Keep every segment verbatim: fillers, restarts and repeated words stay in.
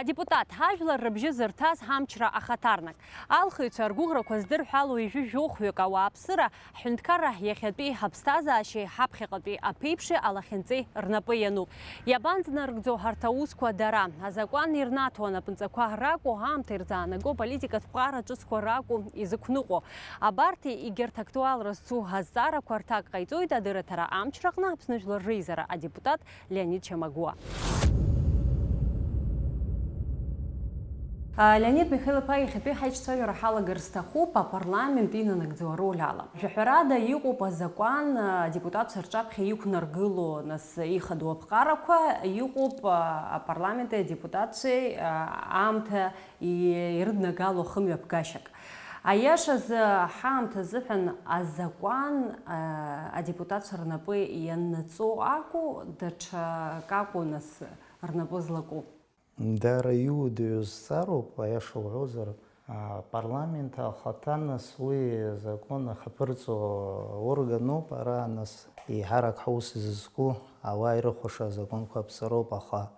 Адепутат, ҳажәлар рыбжьы зырҭаз ҳамчра ахаҭарнак. Алхыҩцәа ргәыӷрақәа здырҳәало ҩажәи жәохәҩык ауааԥсыра, ҳҳәынҭқарра иахьатәи ҳаԥсҭазаашьеи ҳаԥхьаҟатәи аԥеиԥши алахьынҵеи рнапы иануп. Иабанӡанарыгӡо ҳарҭ аусқәа дара? Азакәан ирнаҭо анапынҵақәа ракәу, аамҭа ирзаанаго политикатә ԥҟара ҿыцқәа ракәу изықәныҟәо? Абарҭи егьырҭ актуалра зцу азҵаарақәа рҭак ҟаиҵоит адырраҭара амчраҟны Аԥсны Жәлар Реизара адепутат Леонид Чамагәуа. Леонид Михаил-иԥа, иахьатәи ҳаиҿцәажәара ҳалагар сҭахуп апарламент инанагӡо ароль ала. Жәаҳәарада, иҟоуп азакәан адепутатцәа рҿаԥхьа иқәнаргыло, нас, ихадоу аԥҟарақәа, иҟоуп апарламенти адепутатцәеи аамҭа ирыднагало хымҩаԥгашьак. Аиашазы, ҳаамҭа азыҳәан азакәан, а, адепутатцәа рнапы ианнаҵо акәу, даҽа акакәу, нас, рнапы злаку? Даара иуадаҩу зҵаароуп, аиаша уҳәозар, апарламент ахаҭа, нас, уи азакәан ахаԥырҵо органуп, ара, нас, еиҳарак ҳаус зызку ауаа ирыхәаша азакәанқәа аԥҵароуп, аха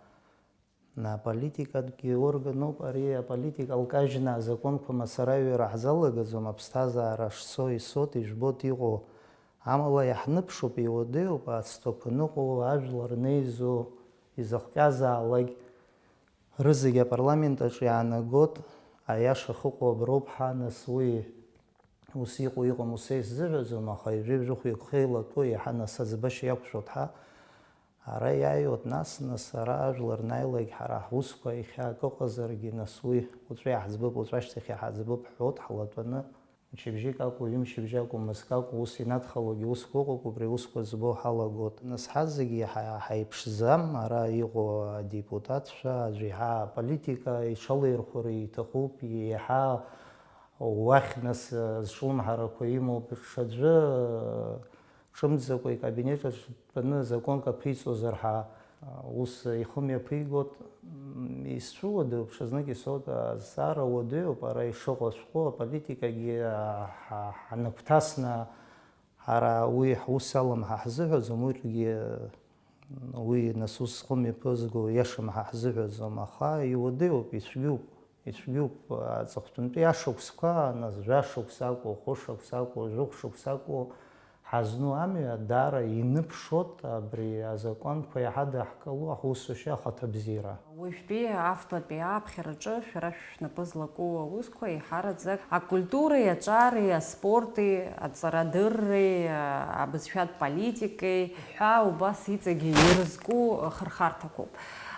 аполитикатәгьы органуп, ари аполитика лкажьны азакәанқәа мацара аҩра ҳзалагаӡом, аԥсҭазаара шцо исоит, ижәбоит иҟоу. Амала иаҳныԥшуп, иуадаҩуп ацҭақәа ныҟәо, ажәлар неизо, изыхҟьазаалак, рызегь апарламент аҿы иаанагот, аиаша ахьыҟоу аброуп ҳа, нас, уи ус иҟоу иҟам, ус еиззыҳәаӡом, аха ҩажәи жәохәҩык хеилатәоу, еиҳа, нас, аӡбашьа иақәшәот ҳа. Ара иааиуеит, нас, нас, ара ажәлар наилак ҳара ҳусқәа иахьа акы ыҟазаргьы, нас, уи уаҵәы иаҳӡбып, уаҵәы ашьҭахь иҳаӡбып ҳҳәот, ҳлатәаны, мчыбжьык акәу, ҩымчыбжьа акәу, мызкы акәу, ус инадхалогьы усқәа ыҟоуп, убри аусқәа збо ҳалагот. Нас ҳазегьы ҳа-, ҳаиԥшӡам, ара иҟоу адепутатцәа, аӡәы еиҳа аполитика иҽалаирхәара иҭахуп, еиҳа уахь, нас, зҿлымҳарақәа имоуп, ҽаӡәы ҿымҭӡакәа икабинет аҿы дтәаны азакәанк аԥиҵозар ҳәа, ус ихы мҩаԥигот. М, исцәуадаҩуп, ҽазнык исоуп, азҵаара уадаҩуп, ара ишыҟоу ашәҟәы, аполитикагьы, а, ҳа-, ҳанагәҭасны, ҳара уи ҳус алам ҳәа ҳзыҳәаӡом, уигьы, уи, нас, ус зхы мҩаԥызго иашам ҳәа ҳзыҳәаӡом, аха иуадаҩуп, ицәгьоуп. Ицәгьоуп, аҵыхәтәантәи ашықәсқәа, нас, жәашықәс акәу, хәышықәс акәу, жәохә шықәс акәу, ҳазну амҩа даара иныԥшуот абри азакәанқәа иаҳадаҳкыло аусушьа ахаҭабзиара. Уажәтәи афбатәи ааԥхьараҿы шәара шәнапы злаку аусқәа еиҳараӡак акультуреи, аҿареи, аспорти, аҵарадырреи, абызшәатә политикеи ҳәа убас иҵегьы ирызку хырхарҭақәоуп.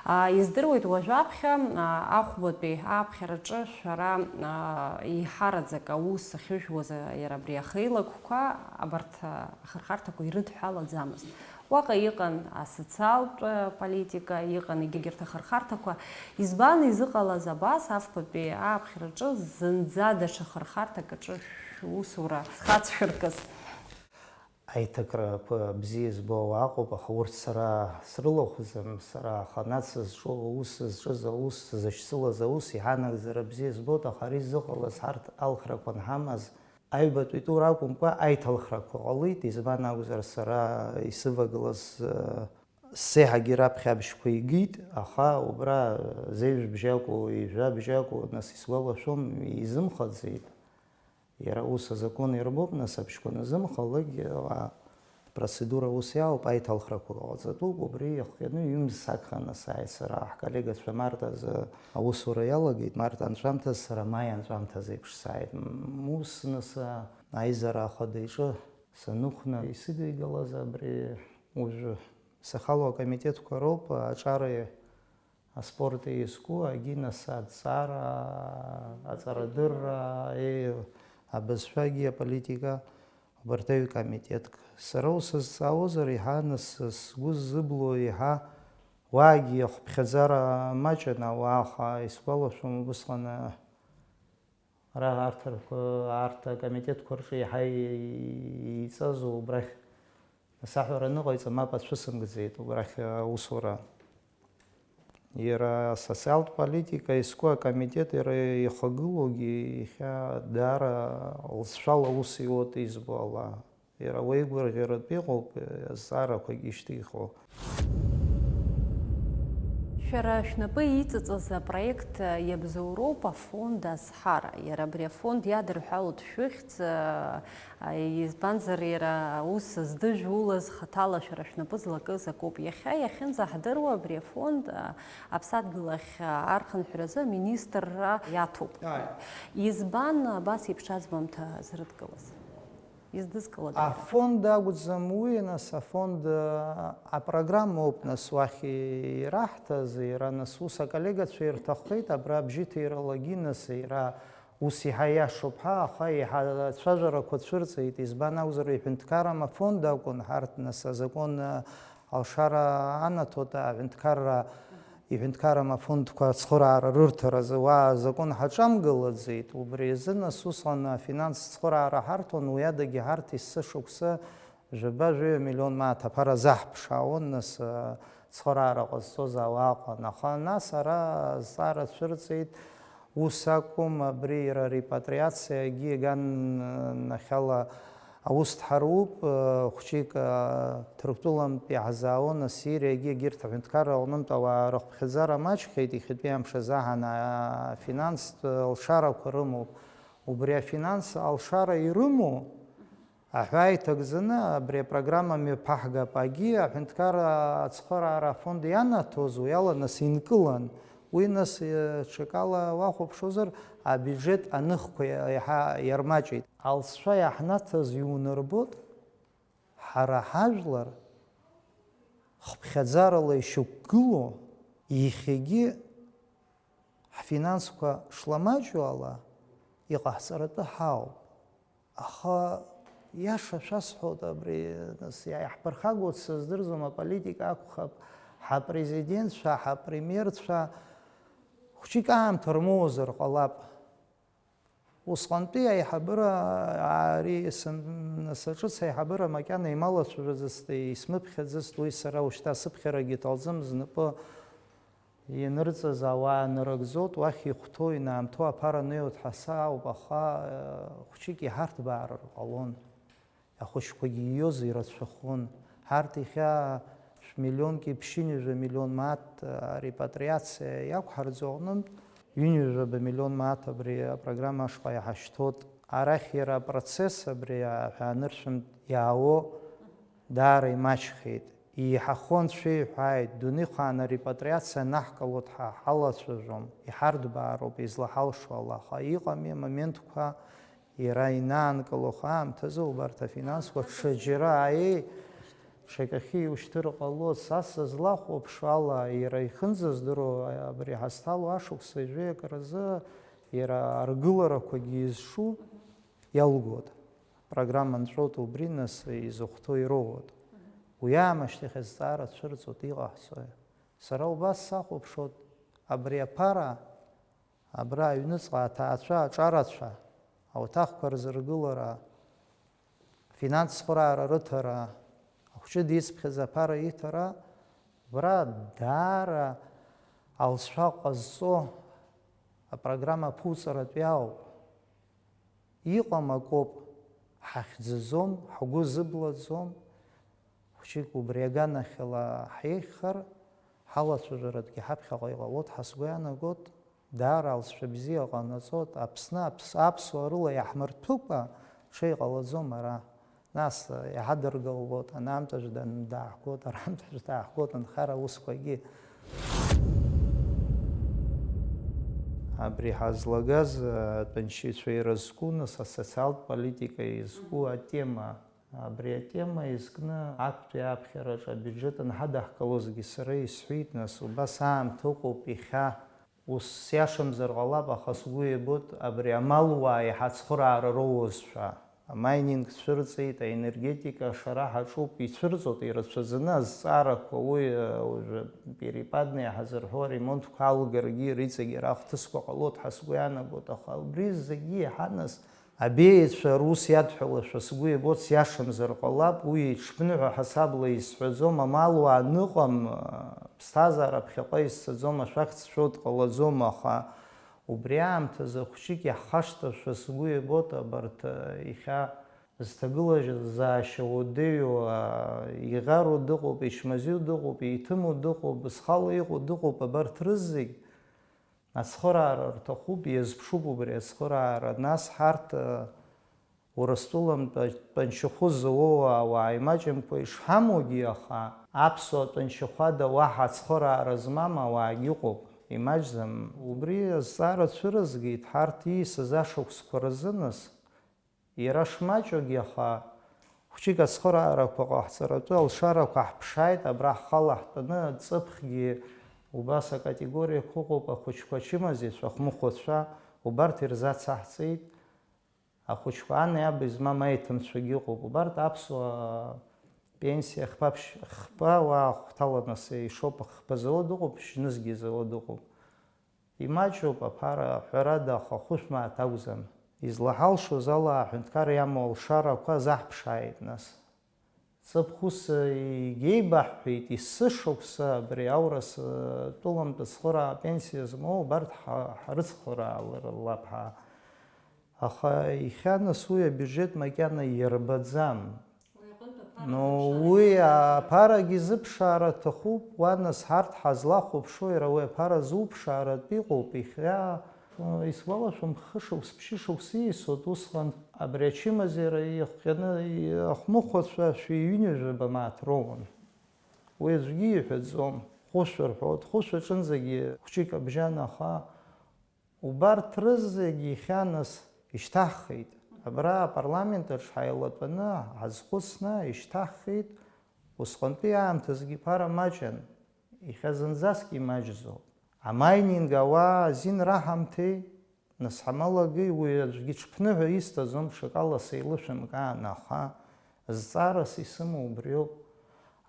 А, издыруеит уажәаԥхьа, а, ахәбатәи ааԥхьараҿы шәара, а, еиҳараӡак аус ахьыжәуаз, а, иара абри ахеилакқәа, абарҭ, а, ахырхарҭақәа ирыдҳәалаӡамызт. Уаҟа иҟан асоциалтә, а, политика, иҟан егьырҭ ахырхарҭақәа. Избан изыҟалаз абас, афбатәи ааԥхьараҿы зынӡа даҽа хырхарҭак аҿы шәусура зхацшәыркыз? Аиҭакрақәа бзиа избо ауаа ыҟоуп, аха урҭ сара срылахәӡам, сара аханатә сызҿу, аус зҿыз, аус зышьцылаз, аус иҳанагӡара бзиа збоит, аха ари зыҟалаз ҳарҭ алхрақәа анҳамаз, аҩбатәи тур акәымкәа, аиҭалхрақәа ҟалеит, избан акәзар, сара исывагылаз, э, сеиҳагьы раԥхьа абжьқәа игеит, аха убра, э, зеижә бжьакәу, ижәа бжьакәу, нас исгәалашәом, изымхаӡеит. Иара ус азакәан ирбоуп, нас, абжьқәа назымхалакгьы, а, процедура ус иалоуп, аиҭалхрақәа ҟаҵатәуп, убри иахҟьаны ҩымз сагханы сааит сара, ҳколлегацәа март азы аусура иалагеит, март анҵәамҭаз, сара маи анҵәамҭаз еиԥш сааит. М, ус, нас, а, аизара ахада иҿы саныхәна исыдигалаз абри уажәы сахьалоу акомитетқәа роуп, аҿареи аспорти изку, агинас, аҵара, аҵарадырра, е, абызшәагьы, аполитика, убарҭ аҩ комитетк. Сара усызҵаауазар, еиҳа нас сгәы ззыблуа, еиҳа уаагьы ахыԥхьаӡара маҷын ауаа, аха исгәалашәом убысҟан, Ара арҭ рқәа, арҭ акомитетқәа рҿы еиҳа еиҵазу убрахь, нас аҳәара аныҟаиҵа, мап ацәысымкӡеит убрахь аусура. Иара асоциалтә политика изку акомитет иара ихагылоугьы иахьа даара лҵшәала аус иуеит избо ала. Иара уеигәырӷьаратә иҟоуп, азҵаарақәагьы ишьҭихуа. Шәара шәнапы иҵыҵыз апроект иабзоуроуп афонд Азҳара. Иара абри афонд иадырҳәалоит шәыхьӡ, избанзар, иара аус здыжәулаз хаҭала шәара шәнапы злакыз акоуп. Иахьа иахьынӡаҳдыруа абри афонд аԥсадгьыл ахь архынҳәразы аминистрра иаҭоуп. Ааи. Избан абас еиԥш аӡбамҭа зрыдкылаз? Издызкылада? Афонд акәӡам уи, нас, афонд, а, апрограмма ауп, нас, уахь ираҳҭаз, иара, нас, ус аколлегацәа ирҭаххеит, абра абжьы ҭиралагьы, нас, иара ус иаҳа иашоуп ҳәа, аха иаҳа ацәажәарақәа цәырҵит, избан акәзар, иҳәынҭқарра афонд акәын, ҳарҭ, нас, азакәан, а, алшара анаҭоит, аҳәынҭқарра Иҳәынҭқарра афондқәа ацхыраара рырҭаразы уа азакәан ҳаҿамгылаӡеит. Убри азы нас усҟан афинанс цхыраара ҳарҭон, уи адагьы ҳарҭ есышықәса жәаба-жәаҩа миллион мааҭ аԥара заҳԥшаауан, нас, а, цхыраара ҟазҵоз ауаа ыҟан. Аха нас ара азҵаара цәырҵеит, ус акәым, абри иара репатриациагьы иаган, а, нахьала Аус дҳаруп, э, хәҷык, э, Ҭырқәтәылантә иаҳзаауан, Ассириагьы, егьырҭ аҳәынҭқарра аҟнынтә ауаа рыхԥхьаӡара маҷхеит, иахьатәи амш азы аҳан, афинанстә лшарақәа рымоуп. Убри афинанс алшара ирымоу аҳәаа иҭагӡаны абри апрограмма мҩаԥаҳгап, агьи аҳәынҭқарра ацхыраара афонд ианаҭоз уи ала нас инкылан. Уи нас, э, ҽакала уахәаԥшуазар, абиуџьет аныхқәа иа-, иаҳа иармаҷит. Алҵшәа иаҳнаҭаз иунарбоит, ҳара ҳажәлар хыԥхьаӡарала ишьақәгылоу, иахьагьы ҳфинансқәа шламаҷу ала, иҟаҳҵаратәы ҳауп. Аха иаша шәасҳәоит, абри, нас, иа-, иаҳԥырхагоу дсыздырӡом, аполитика акәхап, ҳапрезидентцәа, ҳапремиерцәа хәҷык аамҭа рмоуазар ҟалап. Усҟантәи аиҳабыра, ари ес-, нас аҿыц аиҳабыра макьана ималацәажәаӡацт, исмыԥхьаӡацт, уи сара ушьҭа сыԥхьарагьы иҭалӡам, знапы ианырҵаз ауаа нырыгӡоит, уахь ихәҭоу, инаамҭоу аԥара неиуеит ҳәа саауп, аха, э, хәҷык иҳарҭбаарыр ҟалон. Ахәыҷқәагьы ииоз ирацәахон. Ҳарҭ иахьа шә-, миллионки ԥшьынҩажәа миллион мааҭ, а, репатриациа иақәҳарӡо аҟнынтә, ҩынҩажәаба миллион мааҭ абри апрограмма ашҟа иҳашьҭоит. Арахь иара апроцесс абри аҳәааныршәынтә иаауа даара имаҷхеит. Еиҳа хәы анцәа иҳәааит, дунеихаан арепатриациа анаҳкылоит ҳәа ҳалацәажәом, иҳарҭбаароуп, излаҳалшо ала, аха иҟами амоментқәа, иара инаанкыло аамҭазы убарҭ афинансқәа ҽаџьара, аиеи, ҽакахьы иушьҭыр ҟалоит. Са сызлахәаԥшуа ала, иара ихынзыздыруа абри ҳазҭало ашықәс ҩажәи акразы иара аргыларақәагьы изшу иалгоит. Апрограмма нҵәоит, убри нас изыхәҭоу ироуеит. Уи аамышьҭахь азҵаара цәырҵуеит, иҟаҳҵои? Сара убас сахәаԥшуеит, абри аԥара Абра аҩныҵҟа аҭаацәа, аҿарацәа, ауаҭахқәа рзыргылара, афинанс цхыраара рыҭара, ахәҷы дицԥхьаз аԥара иҭара, убра даара алҵшәа ҟазҵо апрограмма аԥуҵаратәи ауп. Иҟам акоуп, ҳахьӡаӡом, ҳгәы зыбылаӡом, хәҷык убри аганахьала ҳиеихьхар, ҳалацәажәаратәгьы ҳаԥхьаҟа иҟалоит, ҳа сгәы иаанагоит, даара алҵшәа бзиа ҟанаҵоит, Аԥсны аԥс-, аԥсуаа рыла иаҳмырҭәыкәа ҽеи ҟалаӡом ара. Нас иҳадыргалоит, анаамҭажә дан-, дааҳгоит, араамҭажә дааҳгоит, анхара аусқәагьы. Абри ҳазлагаз, атәанчаҩцәа ирызку, нас асоциалтә политика изку атема, абри атема изкны актәи аԥхьараҿы абиуџьет анҳадаҳкылозгьы сара исҳәеит, нас убас аамҭа ыҟоуп иахьа. Ус сиашамзар ҟалап, аха сгәы иабоит, абри амалуаа иаҳа ацхыраара роуазшәа. Амайнинг цәырҵеит, аенергетика ашара ҳаҿуп, ицәырҵуеит ирацәаӡаны азҵаарақәа, уи, э, уажәы перепадные ҳазырҳәо аремонтқәа алгаргьы, иара иҵегь ара ахҭысқәа ҟалоит ҳәа сгәы иаанагоит, аха убри зегьы иаҳа нас абеиацәа рус иадҳәалашәа сгәы иабоит, сиашамзар ҟалап, уи иҽԥныҳәа ҳасабла исҳәаӡом, амалуаа ныҟам, э, ԥсҭазаара ԥхьаҟа исцаӡом, ашәахь сшәо дҟалаӡом, аха убри аамҭазы ахәҷык иаҳхашҭыршәа сгәы иабоит абарҭ, э, иахьа Зҭагылазаашьа уадаҩу, аа, иӷьароу дыҟоуп, ичмазаҩу дыҟоуп, иҭыму дыҟоуп, зхала иҟоу дыҟоуп, абарҭ рызегь ацхыраара рҭахуп, иазԥшуп убри ацхыраара. Нас ҳарҭ, аа, Урыстәылантә тәанчахәы зауоу ауаа имаҷымкәа ишҳамоугьы, аха аԥсуа тәанчахәада уаҳа ацхыраара змам ауаагьы ыҟоуп, имаҷӡам. Убри азҵаара цәырызгеит ҳарҭ ииасыз ашықәсқәа рзы, нас. Иара шмаҷугьы, аха хәҷык ацхыраарақәа ҟаҳҵаратәы алшарақәа ҳԥшааит, абра ҳхала ҳтәаны, ҵыԥхгьы убас акатегориақәа ыҟоуп, ахәыҷқәа ачымазаҩцәа, ахмыхәацәа, убарҭ ирзацаҳҵеит. Ахәыҷқәа ани аби змам аиҭымцәагьы ыҟоуп. Убарҭ аԥсуа пенсиа хԥа ԥшь-, хԥа уаа ахәҭала нас ишоуп, хԥа зауа дыҟоуп, шьнызқьгьы зауа дыҟоуп. Имаҷуп аԥара, ҳәарада, аха хәышә мааҭ акәӡам. Излаҳалшоз ала аҳәынҭқар иамоу алшарақәа азаҳԥшааит, нас. Ҵыԥх ус егьеибаҳҳәеит, есышықәса абри аурыс, э, тәылантә ацхыраара апенсиа змоу убарҭ ҳа-, ҳрыцхраалар лап ҳа. Аха иахьа нас уи абиуџьет макьана иарбаӡам. Уи аҟынтә аԥара Но азыԥшаара уи иҭахуп. Аԥарагьы зыԥшаара аҭахуп, уа нас ҳарҭ ҳазлахәаԥшуа иара уи аԥара зуԥшааратә иҟоуп, иахьа, исгәалашәом, хышықәс, ԥшьышықәс ииасуеит усҟан абри ачымазара иахҟьаны ахмыхәацәа шәи ҩынҩажәаба мааҭ роуан. Уи аӡәгьы иҳәаӡом, хәышә рҳәоит, хәышә аҿынӡагьы хәҷык абжьан, аха Убарҭ рызегь иахьа нас ишьҭаҳхит. Абра апарламент аҿы ҳаилатәаны ҳазхәыцны ишьҭаҳхит, усҟантәи аамҭазгьы ԥара маҷын, иахьа зынӡаск имаҷӡоуп. Амайнинг ауаа азин раҳамҭеи, нас ҳамалагеи, уи аӡәгьы ҽԥныҳәа исҭаӡом, ҽакала сеилышәымкаан, аха зҵаарас исымоу убриоуп.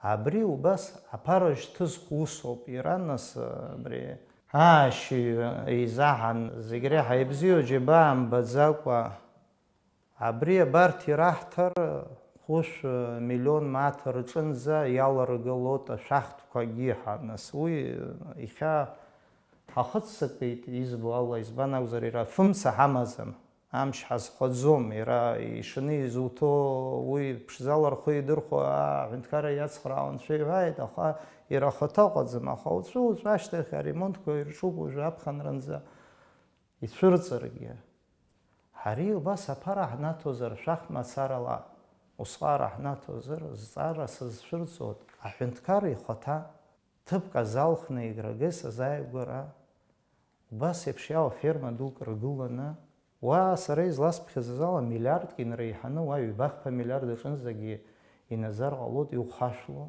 Абри убас аԥара шьҭызхуа усоуп, иара нас абри Аашьаҩы еизаҳан, зегь реиҳа ибзиоу џьабаа мбаӡакәа, абри абарҭ ираҳҭар, хәышә миллион мааҭ рҿынӡа иаларгылоит ашәахтәқәагьы ҳәа, нас уи иахьа ҳахыццакит избо ала, избан акәзар, иара фымца ҳамаӡам. Амч ҳазхаӡом, иара ишаны изуҭо уи ԥшӡала рхы идырхәо аҳәынҭқарра иацхраауа анцәа иҳәааит, аха иара ахаҭа ыҟаӡам, аха уаҵәы-уаҵәы ашьҭахь аремонтқәа ирҿуп уажәы аԥхынранӡа ицәырҵыргьы. Ҳара убас аԥара ҳнаҭозар, шәахтә мацарала усҟара ҳнаҭозар, зҵаара сызцәырҵуеит аҳәынҭқар ихаҭа. Ҭыԥк азалхны Еграгес азааигәара, убас еиԥш иаауа ферма дук ргыланы, уа сара изласԥхьаз азала миллиардк инреиҳаны уа ҩбахԥа миллиард аҿынӡагьы иназар ҟалоит, иухашәло.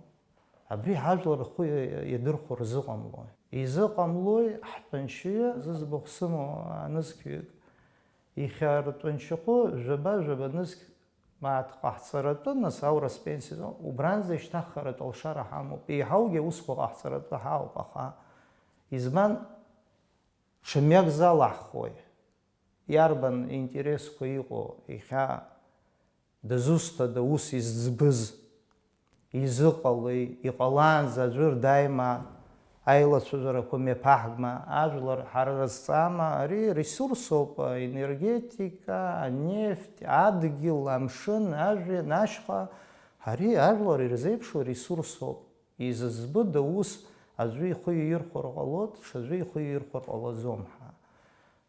Абри ҳажәлар рхәы иадырхәо рзыҟамлои? Изыҟамлои ҳтәанчаҩы, зыӡбахә сымоу анызқьҩык, иахьа ртәанчахәы жәаба-жәаба нызқь Мааҭ ҟаҳҵаратәы, нас, аурыс пенсиа, убранӡа ишьҭаҳхаратә алшара ҳамоуп, еиҳаугьы аусқәа ҟаҳҵаратәы ҳауп, аха избан, ҽа мҩак залаҳхуеи? Иарбан интересқәа иҟоу, иахьа дызусҭада ус изӡбыз? Изыҟалеи, иҟалаанӡа аӡәыр дааима, аилацәажәарақәа мҩаԥаҳгма, ажәлар ҳара рызҵаама, ари ресурсоуп, аенергетика, анефть, адгьыл, амшын, ажәҩан, ашьха, ари ажәлар ирзеиԥшу аресурсоуп. Изызбыда ус аӡәы ихы иирхәар ҟалоит, ҽаӡәы ихы иирхәар ҟалаӡом ҳәа?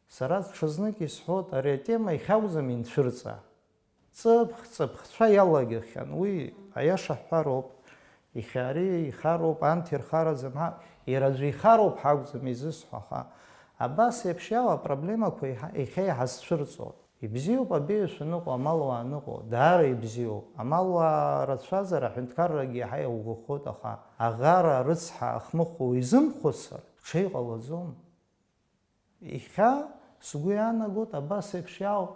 Сара ҽазнык исҳәоит, ари атема иахьакәӡам инцәырҵа. Ҵыԥх, ҵыԥхцәа иалагахьан, уи аиаша ҳҳәароуп, иахьа ари ихароуп, анҭ ирхараӡам ҳәа, иара аӡәы ихароуп ҳакәӡам изысҳәо, аха абас еиԥш иала апроблемақәа еиҳа, иахьа иҳазцәырҵуа. Ибзиоуп абеиацәа ныҟәо, амалуаа ныҟәо, даара ибзиоуп. Амалуаа рацәазар, аҳәынҭқаррагьы иаҳа иаугәахоит, аха аӷара, арыцҳа, ахмыхәа уизымхәыцыр, ҽеи ҟалаӡом. Иахьа сгәы иаанагоит, абас еиԥш иаауп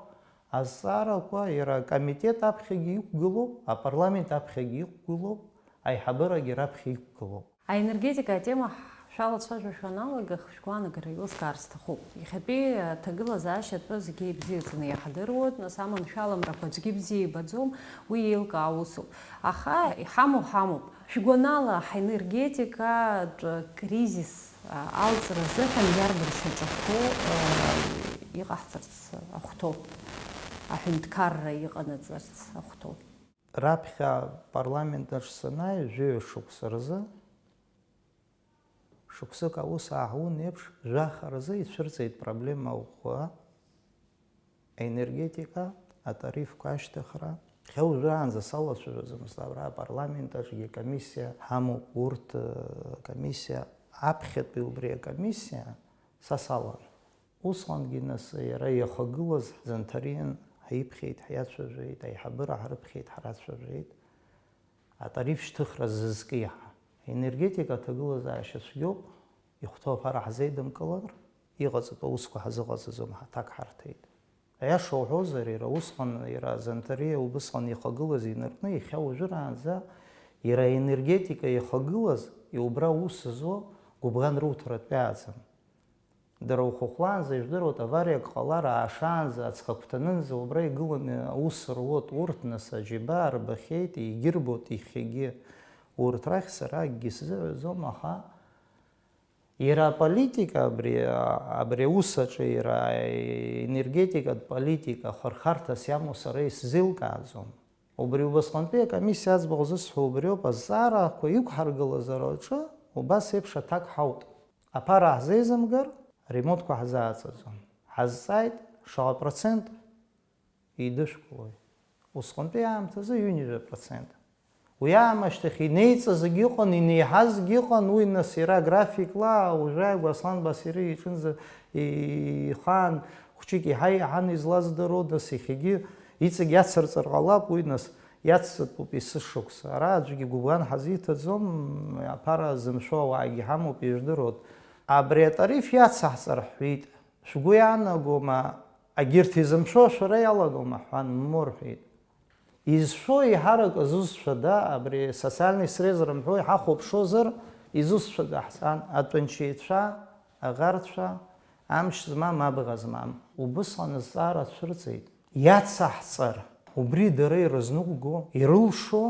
азҵаарақәа, иара акомитет аԥхьагьы иқәгылоуп, апарламент аԥхьагьы иқәгылоуп, аиҳабырагьы раԥхьа иқәгылоуп. Аенергетика атема шәалацәажәо шәаналага, шәгәаанагара еилыскаар сҭахуп. Иахьатәи аҭагылазаашьа атәы зегьы ибзиаӡаны иаҳдыруеит, нас аманшәаламрақәа аӡәгьы бзиа ибаӡом, уи еилкаау усуп. Аха иҳамоу ҳамоуп. Шәгәанала, ҳаенергетикатә кризис, а, алҵра азыҳәан иарбан шьаҿақәоу, а, иҟаҳҵарц ахәҭоу? аҳәынҭқарра иҟанаҵарц ахәҭоуп. Раԥхьа апарламент аҿы санааи, жәаҩа шықәса рзы, шықәсык аус ааҳун еиԥш, жәаха рзы ицәырҵит проблема ӷәӷәа, аенергетика, атарифқәа ашьҭыхра. Хьа уажәраанӡа салацәажәаӡомызт абра апарламент аҿгьы комиссиа ҳамоуп, урҭ, э, комиссиа, аԥхьатәи убри акомиссиа са салан. Усҟангьы, нас, иара иахагылаз Занҭариан ҳаиԥхьеит, ҳиацәажәеит, аиҳабыра ҳрыԥхьеит, ҳрацәажәеит. Атариф шьҭыхра зызкы иаҳа. Енергетика аҭагылазаашьа цәгьоуп, ихәҭоу аԥара ҳзеидымкылар, иҟаҵатәу аусқәа ҳазыҟаҵаӡом, ҳаҭак ҳарҭеит. Аиаша уҳәозар, иара усҟан, иара Занҭариа убысҟан ихагылаз инаркны, иахьа уажәраанӡа иара аенергетика ихагылаз, иубра аус зуа гәыбӷан руҭаратә иааӡам. Дара ухәыхәлаанӡа ижәдыруеит, авариак ҟалар аашаанӡа, аҵх агәҭанынӡа убра игыланы аус руот урҭ, нас, аџьабаа рбахьеит, егьырбоит иахьагьы. Урҭ рахь сара акгьы сзыҳәаӡом, аха иара аполитика абри, абри аус аҿы иара аенергетикатә политика хырхарҭас иамоу сара исзеилкааӡом. Убри убасҟантәи акомиссиа аӡбахә зысҳәо убриоуп, азҵаарақәа иқәҳаргылазар аҿы убас еиԥш аҭак ҳауҭ. Аԥара ҳзеизымгар, аремонтқәа ҳзааҵаӡом. Ҳазҵааит, шаҟа процент еидышәкылои? Усҟантәи аамҭазы ҩынҩажәа процент. Уи аамышьҭахь инеиҵазгьы ыҟан, инеиҳазгьы ыҟан, уи нас иара графикла, уажәааигәа Аслан Басири иҿынӡа ихаан хәҷык иҳа-, иаҳан излаздыруа, нас иахьагьы иҵегь иацырҵар ҟалап, уи нас иацҵатәуп есышықәса. Ара аӡәгьы гәыбӷан ҳазиҭаӡом, аԥара зымшәо ауаагьы ҳамоуп, ижәдыруеит. Абри атариф иацаҳҵар ҳҳәеит. Шәгәы иаанагома, агьырҭ изымшәо шәара иалагома ҳҳәан, ммоу рҳәеит. Изшәо еиҳарак азусҭцәада, абри социальный срез рымҳәо иҳахәаԥшуазар, изусҭцәада ҳҳәан, атәанчеицәа, аӷарцәа, амч змам, абӷа змам. Убысҟан азҵаара цәырҵеит. Иацаҳҵар, убри дара ирызныҟәго, ирылшо,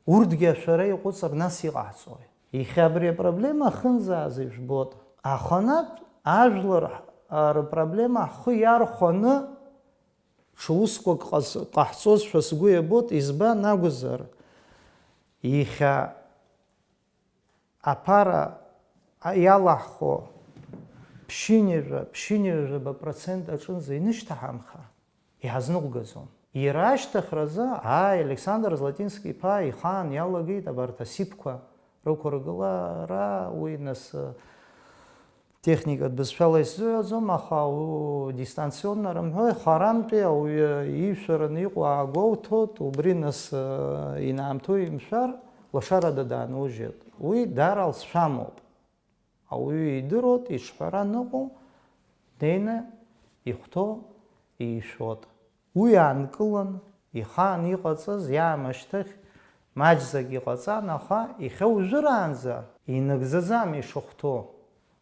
урҭгьы ашәара иаҟәыҵыр, нас иҟаҳҵои? Иахьа абри апроблема ахынӡааз ижәбоит. Аханатә ажәлар, а, рпроблема ҳхы иархәаны ҽа усқәак ҟаз-, ҟаҳҵозшәа сгәы иабоит, избан акәзар, иахьа аԥара иалаҳхо ԥшьынҩажәа, ԥшьынҩажәаба процент аҿынӡа инышьҭаҳамха, иҳазныҟәгаӡом. Иара ашьҭыхразы, ааи, Александр Златински-иԥа ихаан иалагеит абарҭ асиԥқәа рықәыргылара, уи нас, техникатә бызшәала исзыҳәаӡом, аха у-, дистанционно рымҳәои, харантәи ауаҩы иишәараны иҟоу аагәоуҭоит, убри нас, э, инаамҭоу имшәар, лашарада даанужьит. Уи даара алҵшәа амоуп. Ауаҩы идыруеит, иҿҳәара аныҟоу, днеины ихәҭоу иишәоит. Уи аанкылан, ихаан иҟаҵаз иаамышьҭахь маҷӡак иҟаҵан, аха иахьа уажәраанӡа инагӡаӡам ишахәҭоу.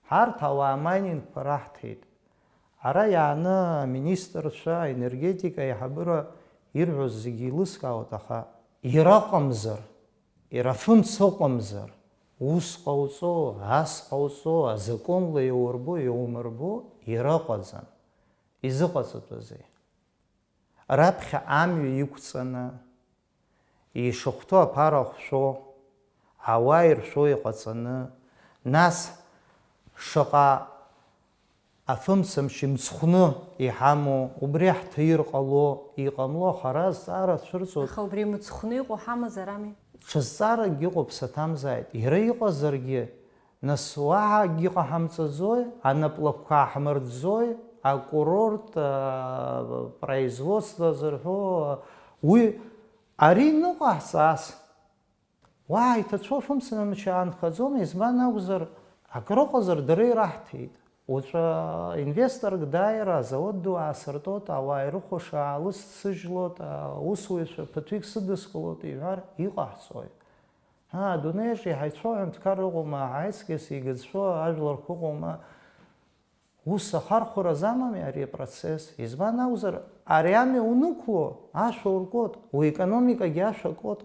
Ҳарҭ ауаа амайнингқәа раҳҭеит. Ара иааны аминистрцәа, аенергетика аиҳабыра ирҳәоз зегьы еилыскаауеит, аха ираҟамзар, ирафымц ыҟамзар, ус ҟауҵо, ас ҟауҵо, азакәанла иаурбо, иаумырбо, ираҟаӡам. Изыҟаҵатәызеи? Раԥхьа амҩа иқәҵаны, ишахәҭоу аԥара ахәшәо, ауаа иршәо иҟаҵаны, нас шаҟа афымцамч имцхәны иҳамоу, убри ҳҭаир ҟало, иҟамло, аха ара азҵаара цәырҵуеит. Аха убри мыцхәны иҟоу ҳамазар ами? Ҽазҵааракгьы ыҟоуп, саҭамзааит. Иара иҟазаргьы, нас уаҳа акгьы ҟаҳамҵаӡои, анаплакқәа ааҳмырӡӡои, акурорт, а, производство зырҳәо, уи ари ныҟаҳҵаз, уаҳа иҭацәу афымцамч аанхаӡом, избан акәзар, акрыҟазар дара ираҳҭеит. Уаҵәы инвесторк дааир, азауад ду аасыртуеит, ауаа ирыхәаша аалысцыжьлоит, аусуҩцәа ԥыҭҩык сыдыскылоит иҳәар, иҟаҳҵои? Аа, адунеиаҿ иҳаицәоу аҳәынҭқар ыҟоума, ҳаицгьы сигацәоу ажәларқәа ыҟоума? Ус ахархәара замами ари апроцесс? Избан акәзар, ари амҩа унықәло, ашәа уркуеит, уекономикагьы ашәа акуеит.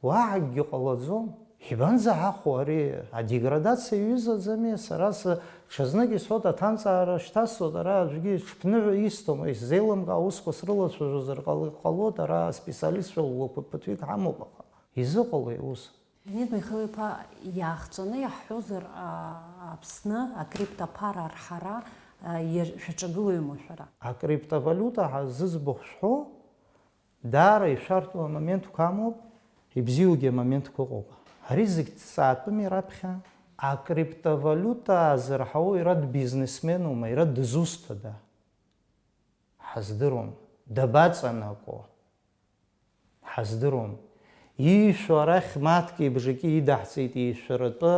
Уаҳа акгьы ҟалаӡом, Ибанзаҳахәо ари адеградациа иҩызаӡами? Сара сы-, ҽазнык исҳәоит, аҭанҵаара шьҭасҵоит, ара аӡәгьы ҽԥныҳәа исҭом, исзеилымкаа, аусқәа срылацәажәозар ҟал-, ҟалоит, ара аспециалистцәа ӷәӷәақәа ԥыҭҩык ҳамоуп, аха изыҟалеи ус? Леонид Михаил-иԥа, иаахҵәаны иаҳҳәозар, а-, Аԥсны акриптоԥара арҳара, а, иа-, шәаҿагылои уамашәара? Акриптовалиута ҳәа зыӡбахә шәҳәо, даара ишәарҭоу амоментқәа амоуп, ибзиоугьы амоментқәа ыҟоуп. Ари зегь ҭҵаатәыми раԥхьа? Акриптовалиута азырҳауа иара дбизнесменума, иара дызусҭада? Ҳаздыруам. Дабаҵанаго? Ҳаздыруам. Иишәо арахь мааҭки бжаки идаҳҵеит, ишәаратәы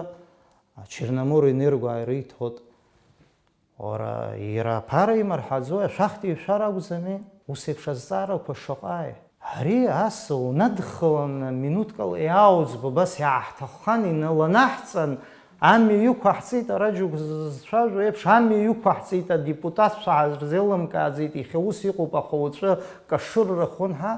Черноморэнерго ааира иҭоит. Уара, иара аԥара имырҳаӡои, ашәахтә ишәар акәӡами? Ус еиԥш азҵаарақәа шаҟаи? Ари ас унадхаланы минуҭк ала иаауӡбо, абас иааҳҭаххан иналанаҳҵан, амҩа иқәаҳҵеит, ара џьоук зцәажәо еиԥш, амҩа иқәаҳҵеит, адепутатцәа ҳазырзеилымкааӡеит, иахьа ус иҟоуп, аха уаҵәы кашырра хон ҳәа,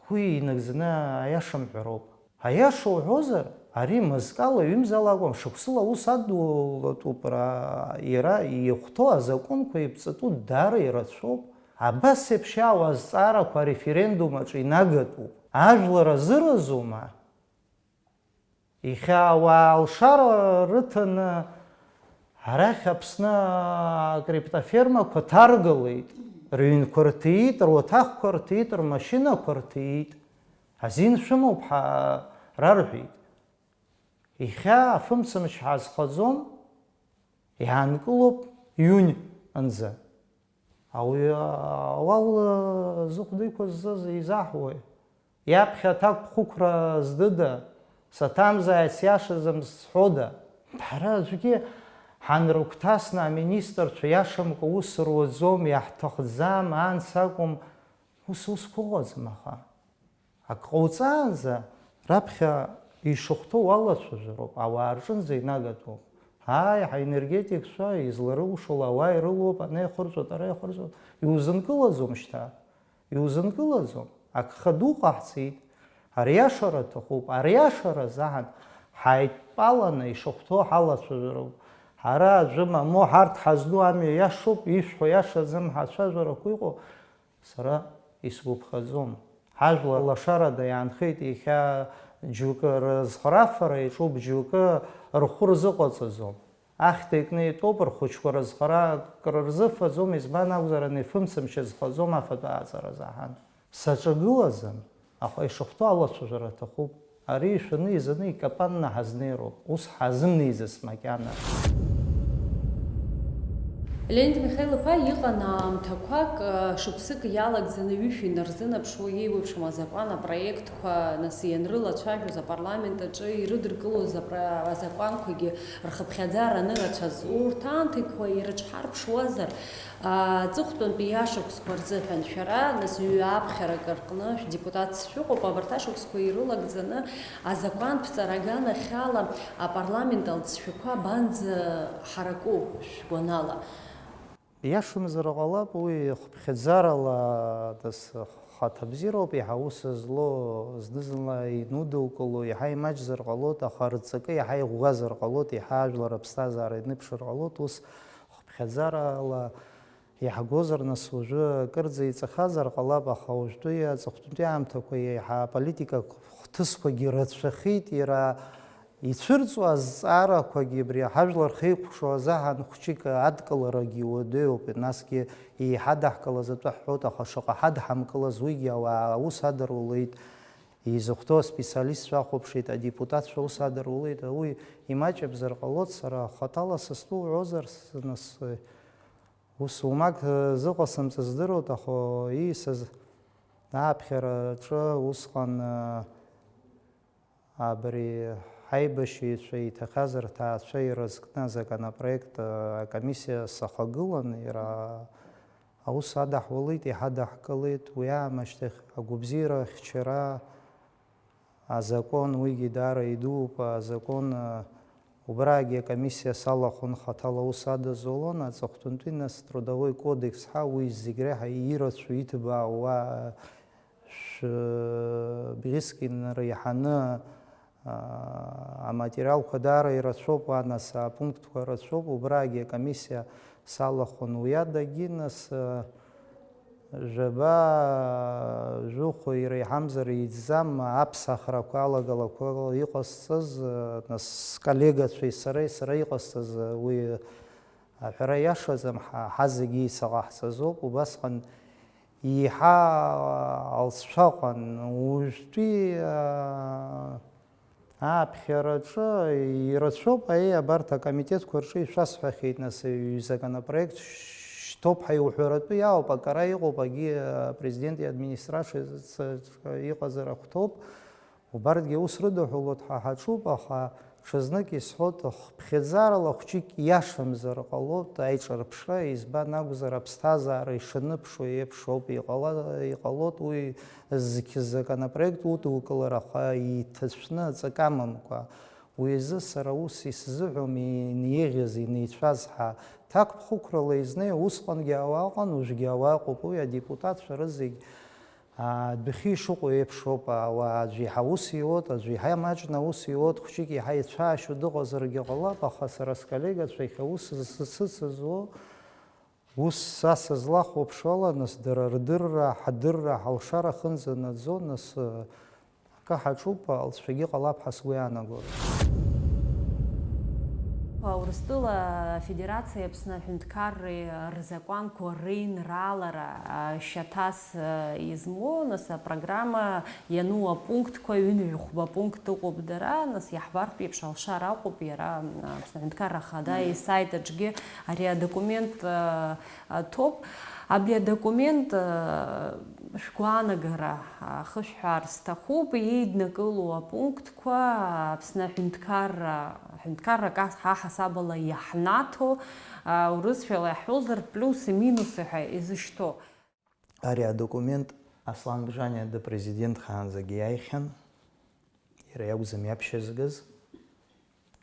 уи инагӡаны аиаша мҳәароуп. Аиаша уҳәозар, ари мызкала, ҩымзала акәым, шықәсыла аус адулатәуп, ра-, иара ихәҭоу азакәынқәа иԥҵатәу даара ирацәоуп. Абас еиԥш иаауа азҵаарақәа ареферендум аҿы инагатәуп. Ажәлар азыразума? Иахьа ауаа алшара рыҭаны арахь Аԥсны акриптофермақәа ҭаргалеит, рыҩнқәа рҭиит, руаҭахқәа рҭиит, рмашьынақәа рҭиит. Азин шәымоуп ҳәа рарҳәеит. Иахьа афымцамч ҳазхаӡом, иаанкылоуп иунь анӡа. Ауаҩы ауал зыхәда иқәызҵаз изаҳуеи? Иаԥхьа аҭакԥхықәра здыда? Саҭамзааит, сиашаӡам зҳәода? Ҳара аӡәгьы ҳанрыгәҭасны аминистрцәа иашамкәа ус руаӡом, иаҳҭахӡам, анс акәым, ус, усқәа ыҟаӡам, аха. Ак ҟауҵаанӡа раԥхьа ишахәҭоу уалацәажәароуп, ауаа рҿынӡа инагатәуп. Ааи, ҳаенергетикцәа изларылшола ауаа ирылоуп, ана иахырҵәоит, ара иахырҵәоит. Иузынкылаӡом шьҭа. Иузынкылаӡом. Агха ду ҟаҳҵеит. Ариашара аҭахуп. Ариашара азаҳан ҳаидтәаланы ишахәҭоу ҳалацәажәароуп. Ҳара аӡәы мамоу ҳарҭ ҳазну амҩа иашоуп, ишәҳәо иашаӡам ҳацәажәарақәа иҟоу. Сара исгәаԥхаӡом. Ҳажәлар лашарада иаанхеит, иахьа џьоукы рызхарафара иаҿуп, џьоукы рхәы рзыҟаҵаӡом. Ахьҭа икны итәоуп, рхәыҷқәа рызхара акрырзыфаӡом, избан акәзар, ани фымцамч зхаӡом афатә ааҵара заҳан. Саҿагылаӡам, аха ишахәҭоу алацәажәара аҭахуп. Ари ишәаны-изаны икапанны ҳазнеироуп, ус ҳазымнеиӡац макьана. Леонид Михаил-иԥа, иҟан аамҭақәак, шықәсык иалагӡаны ҩышәи нарзынаԥшуа еиуеиԥшым азакәан апроектқәа, нас, ианрылацәажәоз апарламент аҿы ирыдыркылоз апра-, азакәанқәагьы рхыԥхьаӡара анырацәаз, урҭ аамҭақәа ирыҽҳарԥшуазар, Аҵыхәтәантәи ашықәсқәа рзыҳәан шәара, нас, ҩы аԥхьарак рҟны шәдепутатс шәыҟоуп, абарҭ ашықәсқәа ирылагӡаны азакәанԥҵара аганахьала апарламент алҵшәақәа абанӡа ҳараку шәгәанала? Иашамзар ҟалап, уи хыԥхьаӡарала, нас, хаҭабзиароуп, иаҳа аус злоу, зны-зынла инудылкыло, иаҳа имаҷзар ҟалоит, аха рҵакы иаҳа иӷәӷәазар ҟалоит, иаҳа ажәлар аԥсҭазаара иныԥшыр ҟалоит, ус хыԥхьаӡарала иаҳгозар, нас, уажәы акырӡа иҵахазар ҟалап, аха уажәтәи аҵыхәтәантәи аамҭақәа еиҳа аполитика хҭысқәагьы рацәахеит, иара ицәырҵуа азҵаарақәагьы абри ҳажәлар хеиқәшо азаҳан хәҷык адкыларагьы уадаҩуп, насгьы еиҳадаҳкылаз атәы ҳҳәоит, аха шаҟа ҳадҳамкылаз уигьы ауаа аус адырулеит, изыхәҭоу аспециалистцәа ахәаԥшит, адепутатцәа аус адырулеит, уи имаҷымзар ҟалоит, сара хаҭала сызҭоу уҳәозар, с-, нас, Ус умак, э, зыҟасымҵаз здыруеит, аха иисыз ааԥхьараҿы усҟан, э, абри ҳаибашьыҩцәа иҭахаз рҭаацәа ирызкны азаконопроект, э, акомиссиа сахагылан, иара аус адаҳулеит, иҳадаҳкылеит, уи аамышьҭахь агәабзиара ахьчара, Азакәан, уигьы даара идууп, азакәан, а, убраагьы акомиссиа салахәын, хаҭала аус адызулон, аҵыхәтәантәи нас трудовой кодекс ҳәа, уи зегь реиҳа ирацәоу, иҭбаау, уа, шә-, бӷьыцк инреиҳаны, Аматериалқәа даара ирацәоуп, уа, нас, апунктқәа рацәоуп, убраагьы акомиссиа салахәын уи адагьы, нас, жәаба, жәохә иреиҳамзар иӡӡам аԥсахрақәа алагалақәа иҟасҵаз, нас, сколлегацәеи сареи, сара иҟасҵаз уи аҳәара иашаӡам, ҳа, ҳазегьы еиса ҟаҳҵазоуп, убасҟан еиҳа алҵшәа ыҟан, уажәтәи, аа, Аԥхьараҿы ирацәоуп, аиеи, абарҭ акомитетқәа рҿы ишәасҳәахьеит, нас, ҩ-, законопроект шьҭоуп ҳәа иуҳәаратәы иаауп, акара иҟоуп, агьи апрезидент иадминистрациаҿы иҟазар ахәҭоуп. Убарҭгьы аус рыдыҳәалоит ҳәа ҳаҿуп, аха ҽазнык исҳәоит, хыԥхьаӡарала хәҷык иашамзар ҟалоит аиҿырԥшра, избан акәзар, аԥсҭазаара ишаныԥшуа еиԥш ауп, иҟала-, иҟалоит уи Зқь-, законопроект удукылар, аха иҭацәны аҵак амамкәа. Уи азы сара ус исзыҳәом, инеиӷьыз, инеицәаз ҳәа. Ҭакԥхықәрала изнеи, усҟангьы ауаа ыҟан, уажәгьы ауаа ыҟоуп, уи адепутатцәа рызегь, аа, адәахьы ишыҟоу еиԥш ауп, ауаа аӡәы иаҳа ус иуоуп, аӡәы иаҳа маҷны аус иуоуп, хәҷык иаҳа ицәаашьо дыҟазаргьы ҟалап, аха сара сколлегацәа иахьа ус зсыцызуо, Ус са сызлахәаԥшуала, нас, дара рдырра, ҳдырра, ҳалшара ахынӡанаӡо, нас, акы ҳаҿуп, алҵшәагьы ҟалап ҳәа сгәы иаанагоит. Урыстәыла Афедерациеи Аԥсны аҳәынҭқарреи рзакәанқәа реинраалара шьаҭас измоу, нас, апрограмма иану апунктқәа, ҩынҩажәи хәба пункт ыҟоуп дара, нас, иаҳбартә еиԥш, алшара акәуп иара, Аԥсны аҳәынҭқарра ахада исайт аҿгьы ари адокумент, а, а, ҭоуп. Абри адокумент, а, шәгәаанагара, а, хышәҳәаар сҭахуп, еиднакылоу апунктқәа, Аԥсны аҳәынҭқарра, аҳәынҭқарра ка-, ҳа ҳасабала иаҳнаҭо, а, урысшәала иаҳҳәозар, плюсы, минусы ҳәа изышьҭоу. Ари адокумент Аслан Бжаниа дыпрезидентхаанӡагьы иааихьан, иара иакәӡам иаԥшьызгаз.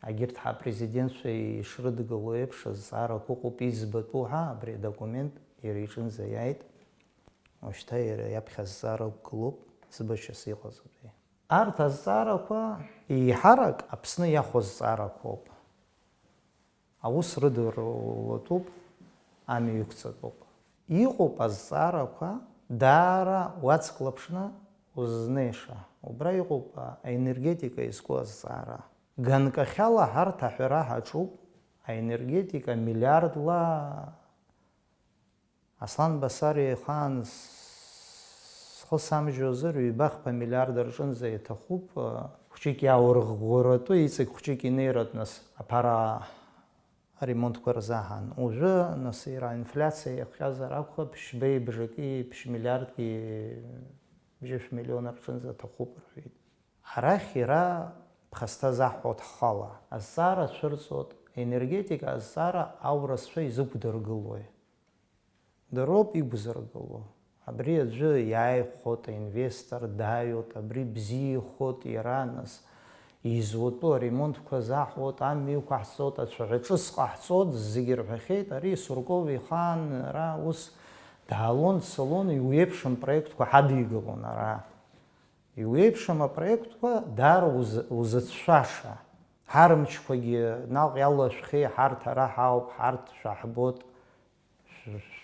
Егьырҭ ҳапрезидентцәа ишрыдгыло еиԥш, азҵаарақәа ыҟоуп иӡбатәу ҳәа, абри адокумент иара иҿынӡа иааит. Уажәшьҭа иара иаԥхьа азҵаара ықәгылоуп, збашьас иҟаз абри. Арҭ азҵаарақәа еиҳарак Аԥсны иахәо азҵаарақәоуп. Аус рыдырулатәуп, амҩа иқәҵатәуп. Иҟоуп азҵаарақәа даара уацклаԥшны узызнеиша. Убра иҟоуп аенергетика изку азҵаара. Ганкахьала ҳарҭ аҳәара ҳаҿуп, аенергетика миллиардла Аслан Басариа ихаан схы самжьозар, ҩба-хԥа миллиард рҿынӡа иаҭахуп, хәҷык иааурӷәӷәаратәы, иҵегь хәҷык инеиратә, нас, аԥара аремонтқәа рзаҳан. Уажәы, нас, иара аинфляциа иахҟьазар акәхап, ԥшьбеи бжаки, ԥшьмиллиардки бжьышә миллион рҿынӡа аҭахуп рҳәеит. Арахь иара ԥхасҭа заҳҳәоит ҳхала. Азҵаара цәырҵуеит, енергетика азҵаара аурысцәа изықәдыргылои? Дароуп иқәзыргыло. Абри аӡәы иааихәоит, аинвестор дааиуеит, абри бзиахоит иара, нас, изутәу аремонтқәа заҳуеит, амҩа иқәаҳҵоит, ацәаҳәа ҿыц ҟаҳҵоит, зегьы рҳәахьеит, ари Сурков ихаан ара ус даалон, дцалон, иуеиԥшым проектқәа ҳадигалон ара. Иуеиԥшым апроектқәа даара уз-, узыцәшәаша. Ҳармчқәагьы наҟ иалашәхьеи, ҳарҭ ара ҳауп, ҳарҭ шәаҳбоит,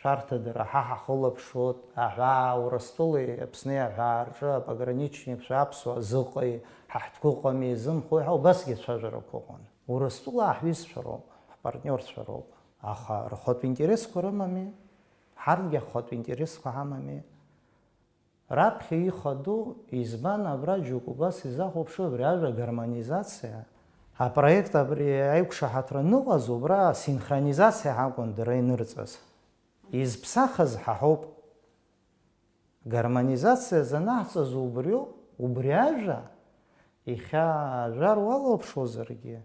шәарҭа дара ҳа ҳахылаԥшуеит, аҳәаа Урыстәылеи Аԥсни аҳәаа рҿы апограничникцәа аԥсуа зыҟеи, ҳа ҳтәқәыҟами, изымхои ҳәа убасгьы ацәажәарақәа ыҟан. Урыстәыла ҳҩызцәа роуп, ҳпартниорцәа роуп, аха рхатә интересқәа рымами, ҳарҭгьы ҳхатә интересқәа ҳамами. Раԥхьа ихадоу, избан, абра џьоук убас изахәаԥшуа абри ажәа гармонизациа, апроект абри аиқәшаҳаҭра аныҟаз, убра синхронизациа ҳакәын дара инырҵаз. Изԥсахыз ҳа ҳауп. Гармонизациа занаҳҵаз убриоуп, убри ажәа Иахьа ажәар уалаԥшуазаргьы,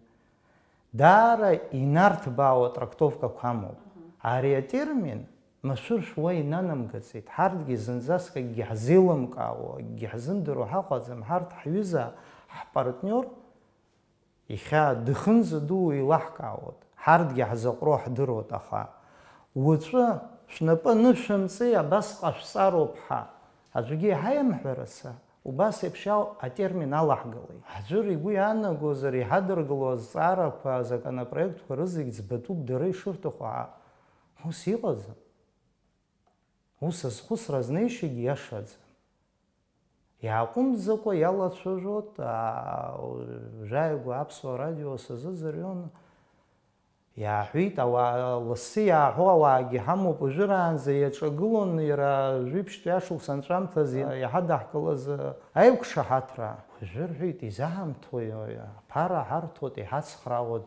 даара инарҭбаауа трактовкақәа амоуп. Ари атермин машәыршәа уа инанамгаӡеит. Ҳарҭгьы зынӡаск акгьы ҳзеилымкаауа, акгьы ҳзымдыруа ҳаҟаӡам. Ҳарҭ ҳҩыза, ҳпартниор, иахьа дыхынза дуу еилаҳкаауеит. Ҳарҭгьы ҳзаҟәроу ҳдыруеит, аха уаҵәы шәнапы анышәымҵеи, абас ҟашәҵароуп ҳәа аӡәгьы иҳаимҳәарацы, Убас еиԥш иоу атермин алаҳгалеит. Аӡәыр игәы иаанагозар, иҳадыргыло азҵаарақәа, азаконопроектқәа рызегь ӡбатәуп дара ишырҭаху ҳәа. Ус иҟаӡам. Ус азхәыцра азнеишьагьы иашаӡам. Иааҟәымҵӡакәа иалацәажәоит, аа, жәаҩа-гәы аԥсуа радио сазыӡырҩуан, иааҳәит, ауаа, лассы иааҳәо ауаагьы ҳамоуп, уажәраанӡа иаҿагылон иара жәиԥшьтәи ашықәс анҵәамҭаз иҳадаҳкылаз аиқәшаҳаҭра. Уажәы рҳәеит, изаҳамҭои, аԥара ҳарҭоит, иҳацхраауеит,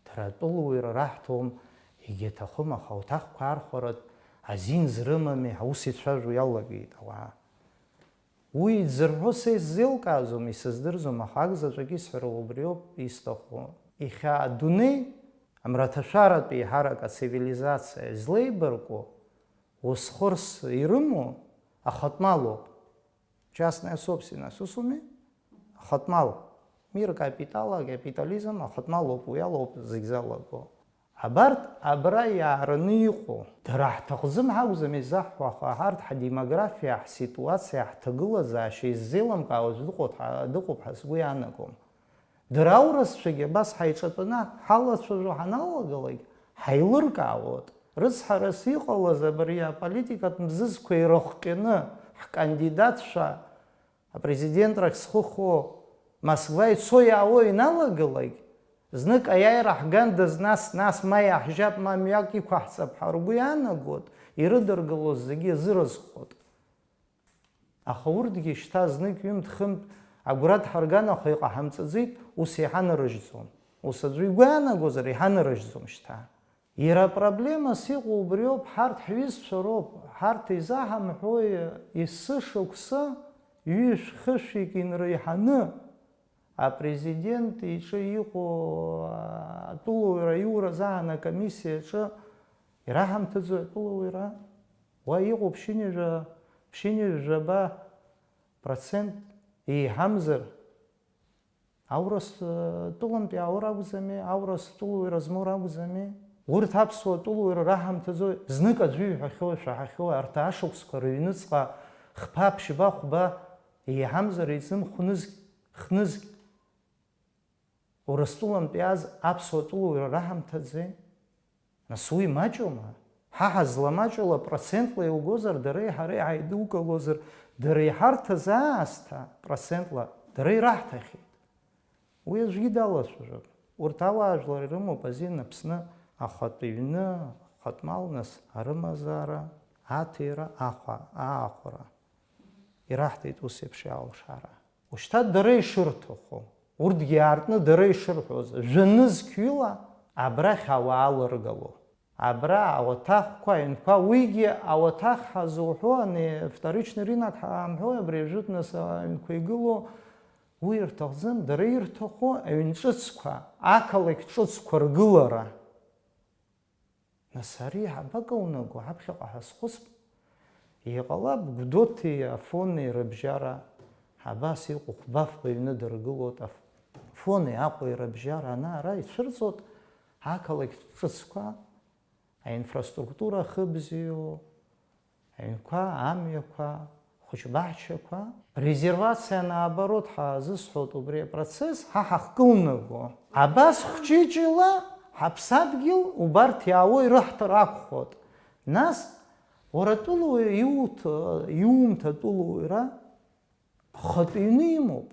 дара атәылауаҩра раҳҭом, егьаҭахым, аха ауаҭахқәа архәаратә азин зрымами, ҳа ус ицәажәо иалагеит ауаа. Уи дзырҳәо са исзеилкааӡом, исыздырӡом, аха акзаҵәык исҳәара убриоуп исҭаху. Иахьа адунеи, амраҭашәаратә еиҳарак ацивилизациа излеибарку, ус хырс ирымоу ахатә малоуп. Частная собственность, ус ауми? Ахатә мал. Мир капитала, капитализм, ахатә малоуп, уи алоуп зегь залаго. Абарҭ абра иаараны иҟоу, дара ҳҭахӡам ҳакәӡам изаҳҳәо, аха ҳарҭ ҳдемографиа, ҳситуациа, ҳҭагылазаашьа иззеилымкаауа аӡә дыҟоуп ҳа-, дыҟоуп ҳәа сгәы иаанагом. Дара аурысцәагьы абас ҳаиҿатәаны ҳалацәажәо ҳаналагалак, ҳаилыркаауеит. Рыцҳарас иҟалаз абри аполитикатә мзызқәа ирыхҟьаны, ҳкандидатцәа апрезидентрахь зхы хоу Москва ицо-иаауа иналагалак, знык аиааира ҳгандаз, нас, нас ма иаҳжьап, ма мҩак иқәаҳҵап ҳәа ргәы иаанагоит, ирыдыргылоз зегьы иазырызхоит. Аха урҭгьы шьҭа знык ҩымҭ-хынтә агәра дҳарган, аха иҟаҳамҵаӡеит, ус еиҳа нарыжьӡом. Ус аӡәы игәы иаанагозар, еиҳа нарыжьӡом шьҭа. Иара апроблемас иҟоу убриоуп, ҳарҭ ҳҩызцәа роуп, ҳарҭ изаҳамҳәои, есышықәса ҩышә-хышәҩык инреиҳаны апрезидент иҿы иҟоу атәылауаҩра аиуразаан акомиссиа аҿы ираҳамҭаӡои атәылауаҩра? Уа иҟоу ԥшьынҩажәа, ԥшьынҩажәаба процент еиҳамзар, аурыс, э, тәылантәи иааур акәӡами, аурыс тәылауаҩра змоур акәӡами? Урҭ аԥсуа тәылауаҩра раҳамҭаӡои? Знык аӡәы иҳәахьоу, ишәаҳахьоу, арҭ ашықәсқәа рыҩныҵҟа хԥа, ԥшьба, хәба еиҳамзар еизым хәнызқь, хнызқь Урыстәылантә иааз аԥсуа тәылауаҩра раҳамҭаӡеи? Нас уи маҷума? Ҳа ҳазламаҷула процентла иугозар, дара иаҳа-, ҳара иҳаидукылозар, дара иҳарҭаз аасҭа процентла дара ираҳҭахьеит. Уи аӡәгьы далацәажәом. Урҭ ауаажәлар ирымоуп азин Аԥсны ахатә ҩны, ахатә мал, нас арымазаара, аҭира, ахәа, аахәара. Ираҳҭеит ус еиԥш иалшара. Ушьҭа дара ишырҭаху, урҭгьы аартны дара ишырҳәоз, жәа-нызқьҩыла абрахь ауаа лыргало. Абра ауаҭахқәа, аҩнқәа, уигьы ауаҭах ҳазуҳәо, ани вторичный рынок ҳамҳәои, абри ажәытә нас аҩнқәа игылоу, уи ирҭахӡам, дара ирҭаху аҩн ҿыцқәа, ақалақь ҿыцқәа ргылара. Нас ари ҳабакылнаго, ҳаԥхьаҟа ҳазхәыцп. Иҟалап, Гәдоуҭеи Афонеи рыбжьара, абас иҟоу хәба-фба ҩны дыргылоит, Аф-, Афонеи Аҟәеи рыбжьара ана-ара ицәырҵуеит ақалақь ҿыцқәа, аинфраструктура ахыбзиоу, аҩнқәа, амҩақәа, хәыҷбаҳчақәа. Резервациа, наоборот, ҳазысҳәоит убри апроцесс, ҳа ҳахкылнаго. Абас хәҷыҷыла ҳаԥсадгьыл убарҭ иаауа ирыҳҭар акәхоит. Нас, уара атәылауаҩ иуҭ-, иумҭа атәылауаҩра хатә ҩны имоуп.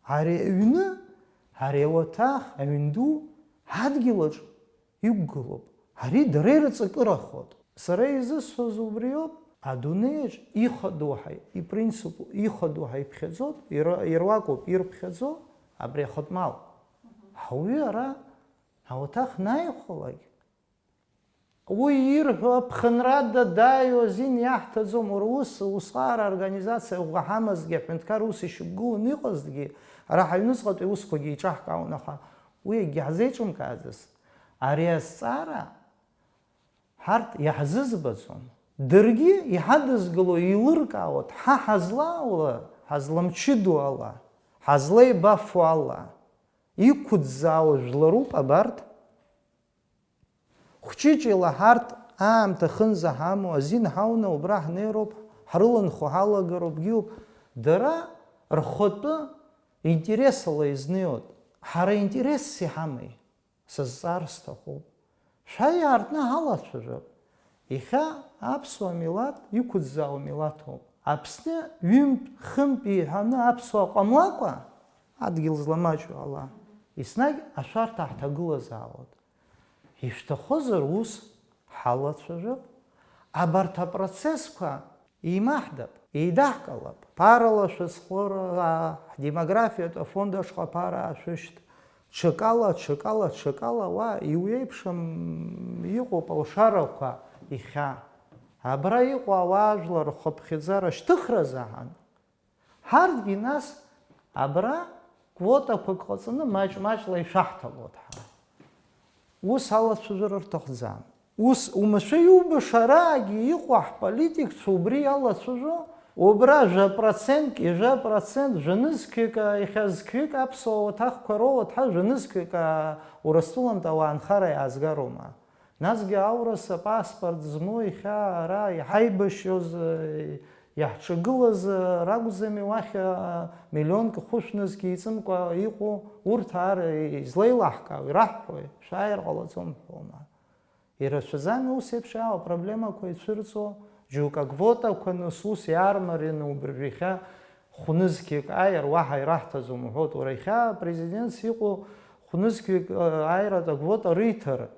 Ари аҩны, ари ауаҭах, аҩн ду, ҳадгьылаҿ иқәгылоуп. Ари дара ирыҵакырахоит. Сара изысҳәаз убриоуп, адунеиаҿ ихадоу ҳәа, ипринципу ихадоу ҳәа иԥхьаӡоуп, ира-, ируакуп ирԥхьаӡо абри ахатә мал. Ҳауаҩы ара ауаҭах наихәалак, уи ирҳәо аԥхынрада дааиуа азин иаҳҭаӡом, уара ус, усҟаара организациа ӷәӷәа ҳамазҭгьы, аҳәынҭқар ус ишьақәгыланы иҟазҭгьы, ара ҳаҩныҵҟатәи аусқәагьы еиҿаҳкаауан, аха уи акгьы ҳзеиҿымкааӡацт. Ари азҵаара ҳарҭ иаҳзызбаӡом. Даргьы иҳадызгыло еилыркаауеит, ҳа ҳазлаауала, ҳазламчыдоу ала, ҳазлеибафо ала, иқәӡаауа жәларуп абарҭ. Хәҷыҷыла ҳарҭ аамҭа хынӡа ҳамоу азин ҳауны убра ҳнеироуп, ҳрыланхо ҳалагароуп, бзиоуп. Дара Рхатәы интересала изнеиуеит. Ҳара интересс иҳамеи? Сызҵаар сҭахуп. Шәааи, аартны ҳалацәажәап. Иахьа аԥсуа милаҭ иқәыӡӡаауа милаҭуп. Аԥсны ҩынтә-хынтә иҳәаны аԥсуа ҟамлакәа, адгьыл зламаҷу ала, еснагь ашәарҭа ҳҭагылазаауеит. Ишәҭахызар, ус ҳалацәажәап. Абарҭ апроцессқәа еимаҳдап, еидаҳкылап. Ԥарала шәызхора, ҳдемографиатә афонд ашҟа ԥара аашәышьҭ. Ҽакала, ҽакала, ҽакала уа иуеиԥшым иҟоуп алшарақәа ихьа. Абра иҟоу ауаажәлар рхыԥхьаӡара шьҭыхра азыҳәан, ҳарҭгьы нас абра квотақәак ҟаҵаны маҷ-маҷла ишәаҳҭалоит ҳәа. Ус алацәажәара рҭахӡам. Ус умашәа иубаша араагьы иҟоу ҳполитикцәа убри иалацәажәо, убра жәа процентк, ижәа процент, жәанызқьҩык, иахьа зқьҩык аԥсуа уаҭахқәа роуа ҭа жәанызқьҩык Урыстәылантә ауаа анхара иаазгароума? Насгьы аурыс апаспорт змоу иахьа ара иҳаибашьоз, иаҳҿагылаз ракәӡами уахь миллионк хәышәнызқь еиҵымкәа иҟоу, урҭ ар излеилаҳкаауеи, раҳҳәои, шәааир ҟалаӡом ҳәоума? Ирацәаӡами ус еиԥш иаауа проблемақәа ицәырҵуа? Џьоук аквотақәа нас ус иаармарианы убыржәы иахьа хәнызқьҩык ааир уаҳа ираҳҭаӡом уҳәоит. Уара иахьа апрезидентс иҟоу хәнызқьҩык, э, ааиратә аквота риҭар,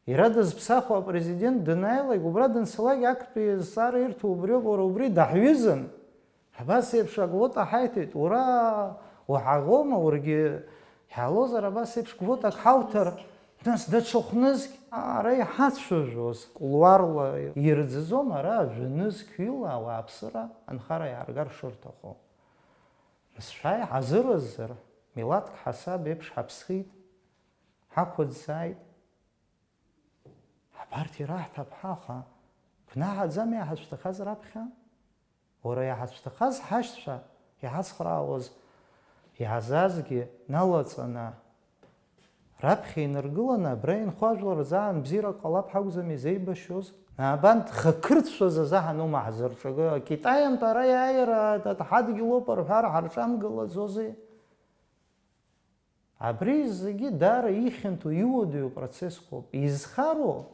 иара дызԥсахуа апрезидент данааилак, убра данцалак актәи азҵаара ирҭо убриоуп, уара убри даҳҩызан. Абас еиԥш аквота ҳаиҭеит, ура, уҳаӷоума, уаргьы ҳаалозар абас еиԥш квотак ҳауҭар, нас даҽа хәнызқь ара иҳацәажәоз, кулуарла ирӡӡом, ара жәа-нызқь ҩыла ауааԥсыра анхара иааргар шырҭаху. Нас шәааи ҳазыраззар, милаҭк ҳасаб еиԥш ҳаԥсхит, ҳақәыӡӡааит. Абарҭ ираҳҭап ҳәа, аха гәнаҳаӡами иаҳацәҭахаз раԥхьа? Уара иаҳацәҭахаз ҳашьцәа иҳацхраауаз, иаҳзаазгьы налаҵаны, раԥхьа инаргыланы, абра инхо ажәлар рзы аан бзиарак ҟалап ҳакәӡами изеибашьуаз? Абанҭ хақырҭшәаз азы ҳанума ҳзырҿагы? Китаиантә ара иааира ҳадгьылоуп рҳәар ҳарҿамгылаӡозеи? Абри зегьы даара ихьанҭоу, иуадаҩу процессқәоуп. Изхароу,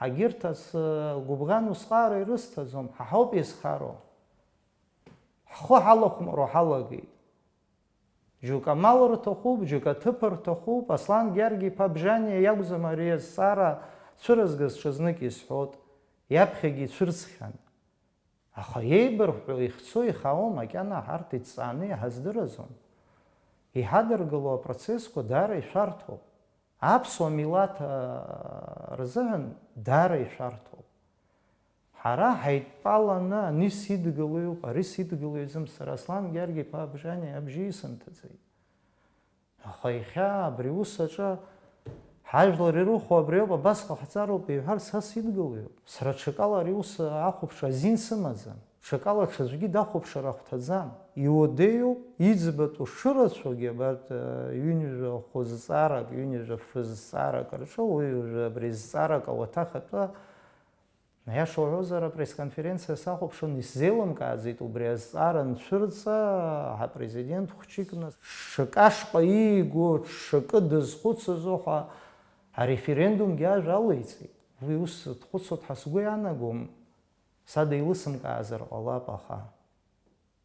егьырҭ асы гәыбӷан усҟаара ирысҭаӡом, ҳа ҳауп изхароу. Ҳхы ҳалахәмаруа ҳалагеит. Џьоук амал рҭахуп, џьоук аҭыԥ рҭахуп. Аслан Гьаргь-иԥа Бжаниа иакәӡам ари азҵаара цәырызгаз, ҽазнык исҳәот, иаԥхьагьы ицәырҵхьан. Аха иеибырҳәо ихцо ихао макьана ҳарҭ идҵааны иҳаздыраӡом. Иҳадыргыло апроцессқәа даара ишәарҭоуп. Аԥсуа милаҭ, а, рзыҳәан даара ишәарҭоуп. Ҳара ҳаидтәаланы ани сидгылоуп, ари сидгылоуп изымсыр, Аслан Гьаргь-иԥа Бжаниа абжьы исымҭаӡеит. Аха иахьа абри аус аҿы ҳажәлар ирыхәо абри ауп, абас ҟаҳҵароуп иҳәар, са сидгылоуп. Сара ҽакала ари аус ахәаԥшра азин сымаӡам. Ҽакала ҽаӡәгьы дахәаԥшыр ахәҭаӡам. Иуадаҩуп, иӡбатәу шырацәоугьы абарҭ, э, ҩынҩажәа хәы зҵаарак, ҩынҩажәа фы зҵаарак рҿы уи уажәы абри зҵаарак ауаҭах атәы Аиаша уҳәозар, апресс-конференциа сахәаԥшын, исзеилымкааӡеит убри азҵаара анцәырҵа, ҳапрезидент хәҷыкны шакы ашҟа ииго, шакы дызхәыцызо ҳәа ареферендумгьы ажәа алеиҵеит. Уи ус дхәыцуа ҳәа сгәы иаанагом, са деилысымкаазар ҟалап, аха.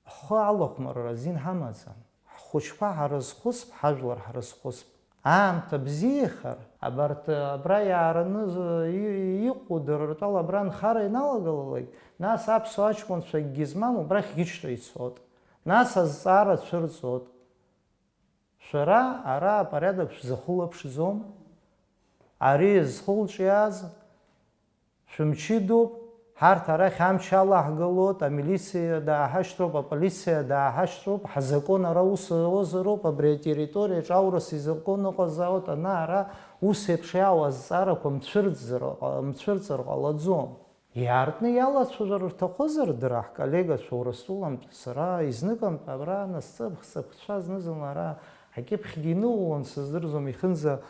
Ҳхы алахәмарра азин ҳамаӡам. Ҳхәыҷқәа ҳарызхәыцп, ҳажәлар ҳарызхәыцп. Аамҭа бзиахар, абарҭ абра иаараны и-, иҟоу дара ртәала абра анхара иналагалалак, нас аԥсуа аҷкәынцәа акгьы змам убрахь Гьычра ицот. Нас азҵаара цәырҵот. Шәара ара апорядок шәзахылаԥшӡом. Ари зхылҿиааз шәымчыдоуп, ҳарҭ арахь амч алаҳгалоит, амилициа дааҳашьҭроуп, аполициа дааҳашьҭроуп, ҳзакон ара ус ауазароуп, абри атерриториаҿ аурыс изакон ыҟазаауеит, ана ара ус еиԥш иаауа азҵаарақәа мцәырҵзар ҟа-, мцәырҵыр ҟалаӡом. Иаартны иалацәажәар рҭахызар, дара ҳколлегацәа Урыстәылантә, сара изныкымтә абра насцыԥх-цыԥхцәа зны-зынла ара акьыԥхьгьы иныулон, сыздырӡом, ихынӡа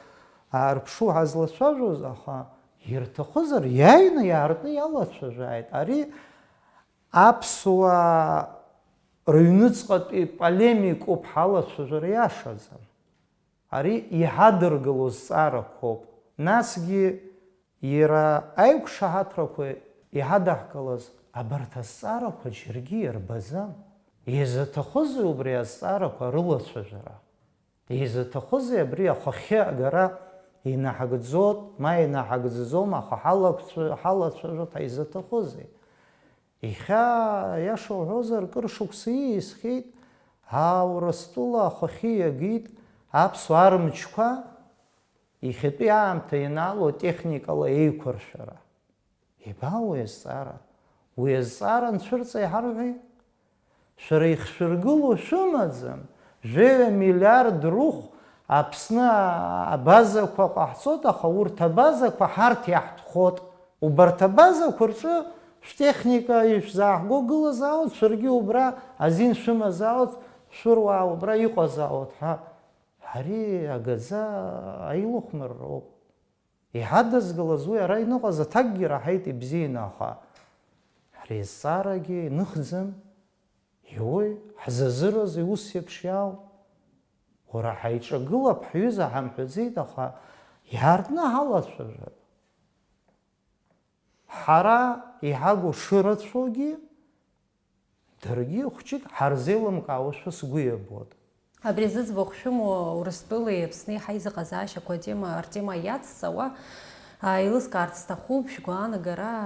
аарԥшу ҳазлацәажәоз, аха ирҭахызар, иааины иаартны иалацәажәааит. Ари аԥсуаа Рыҩныҵҟатәи полемикоуп ҳалацәажәара иашаӡам. Ари иҳадыргыло зҵаарақәоуп. Насгьы иара аиқәшаҳаҭрақәа иҳадаҳкылаз абарҭ азҵаарақәа џьаргьы ирбаӡам. Изаҭахузеи убри азҵаарақәа рылацәажәара? Изаҭахузеи абри ахахьы агара? Инаҳагӡот, ма инаҳагӡаӡом, аха ҳалацәажәот, ҳалацәажәот, ҳаизаҭахузеи? Иахьа, иаша уҳәозар, кыр шықәса ииасхьеит, Аурыстәыла ахахьы иагеит аԥсуаа рмчқәа, иахьатәи аамҭа ианаало атехникала еиқәыршәара. Ибаауеи азҵаара? Уи азҵаара анцәырҵа иҳарҳәеи? Шәара ихшәыргыло шәымаӡам, жәаҩа миллиард рыхә Аԥсны абазақәа ҟаҳҵоит, аха урҭ абазақәа ҳарҭ иаҳҭхот. Убарҭ абазақәа рҿы шәтехника ишәзааҳго гылазаауеит, шәаргьы убра азин шәымазаауеит, шәыруаа убра иҟазаауеит ҳәа. Ари агаӡа аилыхәмарроуп. Иҳадызгалаз уи ара иныҟаз аҭакгьы раҳаит ибзианы, аха ҳара изҵаарагьы иныхӡам, иуеи, ҳзазыраз ус еиԥш иаау? Уара ҳаиҿагылап, ҳҩыза ҳамҳәаӡеит, аха иаартны ҳалацәажәап. Ҳара иҳагу шырацәоугьы, даргьы хәҷык ҳарзеилымкаауашәа сгәы иабоит. Абри зыӡбахә шәымоу Урыстәылеи Аԥсни ҳаизыҟазаашьақәа атема, ртема иацҵауа, а, еилыскаарц сҭахуп, шәгәаанагара,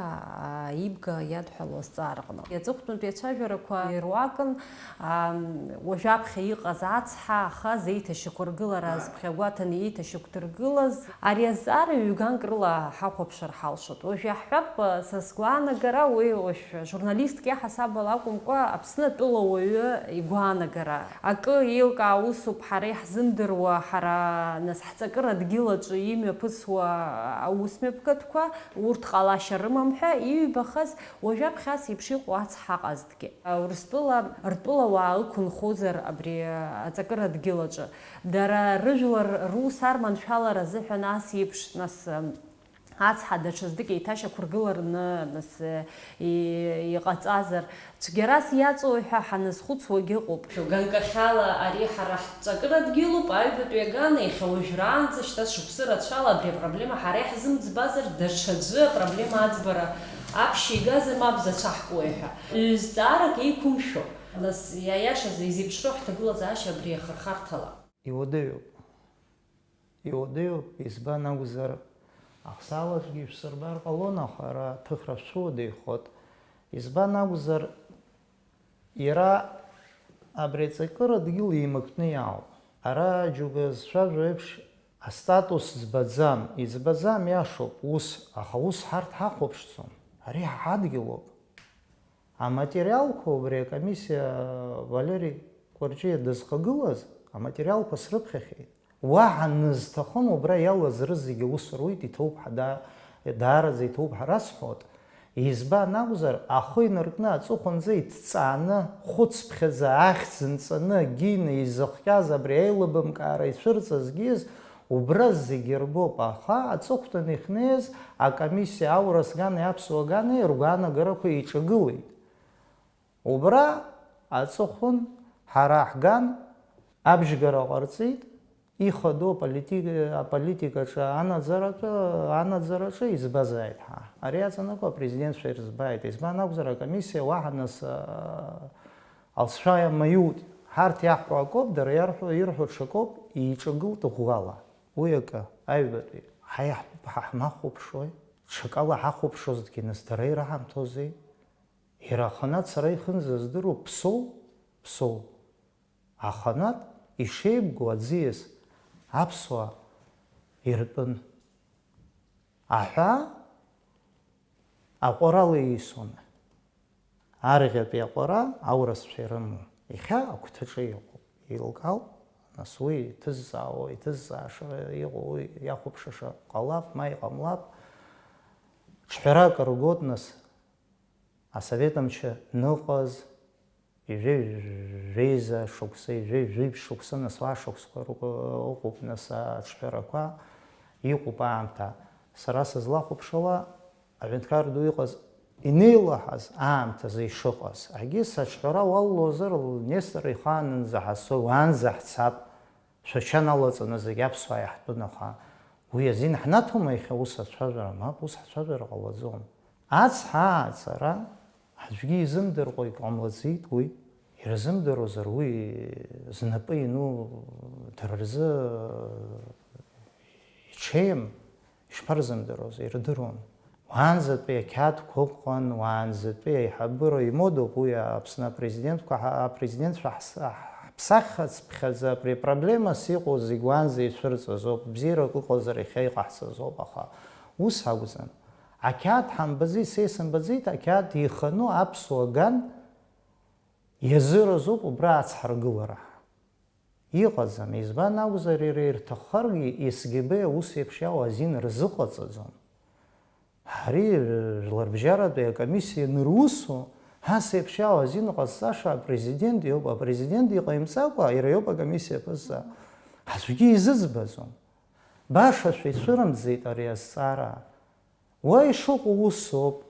а, ибга иадҳәалоу азҵаара аҟны. Аҵыхәтәантәи ацәажәарақәа ируакын, а, уажәаԥхьа иҟаз ацҳа, аха зеиҭашьақәыргылара азԥхьагәаҭаны еиҭашьақәдыргылаз, ари азҵаара ҩганк рыла ҳахәаԥшыр ҳалшоит. Уажә иаҳҳәап, са сгәаанагара, уи уажә журналистк иаҳасабала акәымкәа, Аԥсны атәылауаҩы игәаанагара. Акы еилкаау усуп ҳара иаҳзымдыруа, ҳара, нас, ҳҵакыра дгьыл аҿы имҩаԥысуа аусмҩаԥгатәқәа, урҭ ҟалашьа рымам ҳәа иҩбахаз, уажәаԥхьа ас еиԥш иҟоу ацҳа ҟазҭгьы. Урыстәыла ртәылауаа ықәынхозар абри аҵакыра дгьыл аҿы? Дара рыжәлар рус арманшәалара азыҳәан ас еиԥш, нас, ацҳа даҽазныкгьы еиҭашьақәыргылараны, нас, и-, иҟаҵазар, цәгьарас иаҵоуи ҳәа ҳаназхәыцуагь ыҟоуп. Ганкахьала ари ҳара ҳҵакыра дгьылуп, аҩбатәи аган, иахьа уажәраанӡа, шьҭа шықәсы рацәала абри апроблема ҳара иаҳзымӡбазар, даҽаӡәы апроблема аӡбара аԥшьа игазар, мап зацәаҳкуеи ҳәа. Ҩ-зҵаарак еиқәымшәо. Нас, иа-, иашазы изеиԥшроу ҳҭагылазаашьа абри ахырхарҭала? Иуадаҩуп. Иуадаҩуп, избан акәзар, ахсаалаҿгьы ишәсырбар ҟалон, аха ара аҭыхра шәуадаҩхот. Избан акәзар, иара абри аҵакыра дгьыл еимактәны иаауп. Ара џьоукы зцәажәо еиԥш, астатус ӡбаӡам, иӡбаӡам, иашоуп, ус, аха ус ҳарҭ ҳахәаԥшӡом. Ари ҳадгьылуп. Аматериалқәа убри акомиссиа Валери Кәарҷиа дызхагылаз аматериалқәа срыԥхьахьеит. Уаҳа нызҭахым, убра иалаз рызегьы ус руит, иҭоуп ҳәа, даа-, даараӡа иҭоуп ҳәа расҳәоит. Избан акәзар, ахы инаркны аҵыхәанӡа иҭҵааны, хәыцԥхьаӡа ахьӡ нҵаны, гины изыхҟьаз абри аилыбымкаара ицәырҵызгьы, убра зегьы рбоуп, аха аҵыхәтәан ихнеиз акомиссиа аурыс гани аԥсуа гани ргәаанагарақәа еиҿагылеит. Убра аҵыхәтәан ҳара ҳган абжьгара ҟарҵеит, ихадоу аполитик-, аполитикаҿы анаӡаратәы, анаӡараҿы избазааит ҳа. Ари аҵанакуа апрезидентцәа ирызбааит. Избан акәзар, акомиссиа уаҳа нас, а, алҵшәа маиут. Ҳарҭ иаҳҳәо акоуп, дара иарҳәо, ирҳәо ҽакоуп, еиҿагылт ӷәӷәала. Уи акы, аҩбатәи, ҳа иаҳтәуп, ҳа ҳмахәаԥшуеи? Ҽакала ҳахәаԥшуазҭгьы, нас дара ираҳамҭозеи? Иара аханатә сара ихынӡаздыруа Ԥсоу, Ԥсоу. Аханатә ишеибгоу аӡиас аԥсуаа иртәын. Аҳәаа аҟәарала иисон. Арӷьатәи аҟәара аурысцәа ирымоу. Иахьа агәҭаҿы иҟоуп. Еилкаауп, нас уи иҭызҵаауа, иҭызҵааша иҟоу, уи иахәаԥшыша ҟалап, ма иҟамлап. Ҽҳәарак ргоит, нас, асовет мчы ныҟаз, ҩажәи жәеиза шықәса, ҩажәи жәибжь шықәса, нас уаа шықәсқәа рыҟоуп, нас, аҿҳәарақәа иҟоуп аамҭа. Сара сызлахәаԥшуа, аҳәынҭқар ду иҟаз Инеилаҳаз аамҭазы ишыҟаз, егьыс аҿҳәара уалалозар, Нестор ихаанынӡа ҳазцоит, уаанӡа ҳцап, Шәача налаҵаны зегь аԥсуаа иаҳтәын, аха уи азин ҳнаҭома иахьа ус ацәажәара? Мап, ус ҳцәажәара ҟалаӡом. Ацҳа ааҵара аӡәгьы изымдыркәа иҟамлаӡеит уи. Ирзымдыруазар уи знапы иану дара рзы иҽеим, ишԥарзымдыруаз, ирдыруан. Уаанӡатәи ақьаадқәа ыҟан, уаанӡатәи аиҳабыра имодоуп уи Аԥсны апрезидентқәа, ҳа-, апрезидентцәа ҳс-, ҳ-, ҳԥсахацыԥхьаӡа абри апроблемас иҟоу зегь уаанӡа ицәырҵыз ауп, бзиарак ыҟазар иахьа иҟаҳҵаз ауп, аха ус акәӡам. Ақьаад ҳамбаӡеит, са исымбаӡеит, ақьаад ихану аԥсуа ган иазыразуп убра ацҳаргылара. Иҟаӡам, избан акәзар, иара ирҭаххаргьы, СГБ аус еиԥш иауа азин рзыҟаҵаӡом. Ари жәларбжьаратәи акомиссиа анырусу, ас еиԥш иауа азин ҟазҵаша апрезидент иоуп, апрезидент иҟаимҵакәа, иара иоуп акомиссиа аԥызҵа. Аӡәгьы изыӡбаӡом. Башашәа ицәырымҵӡеит ари азҵаара. Уа ишыҟоу усоуп.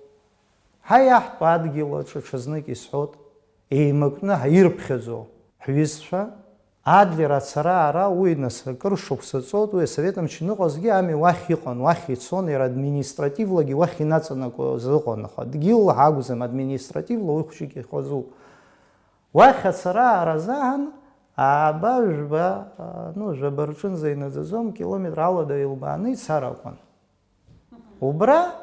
Ҳаи, аҳтә адгьыл аҿы ҽазнык исҳәот, еимакны ҳирԥхьаӡо ҳҩызцәа, Адлер ацара-аара, уи нас акыр шықәса ҵоит, уи асовет мчы ныҟазгьы ами уахь иҟан, уахь ицон, иара административлагьы уахь инаҵанакуаз ыҟан, аха дгьылла акәӡам, административла уи хәҷык ихазуп. Уахь ацара-аара азаҳан, ааба, жәба, ну, жәаба рҿынӡа инаӡаӡом, километр алада илбааны ицар акәын. Убра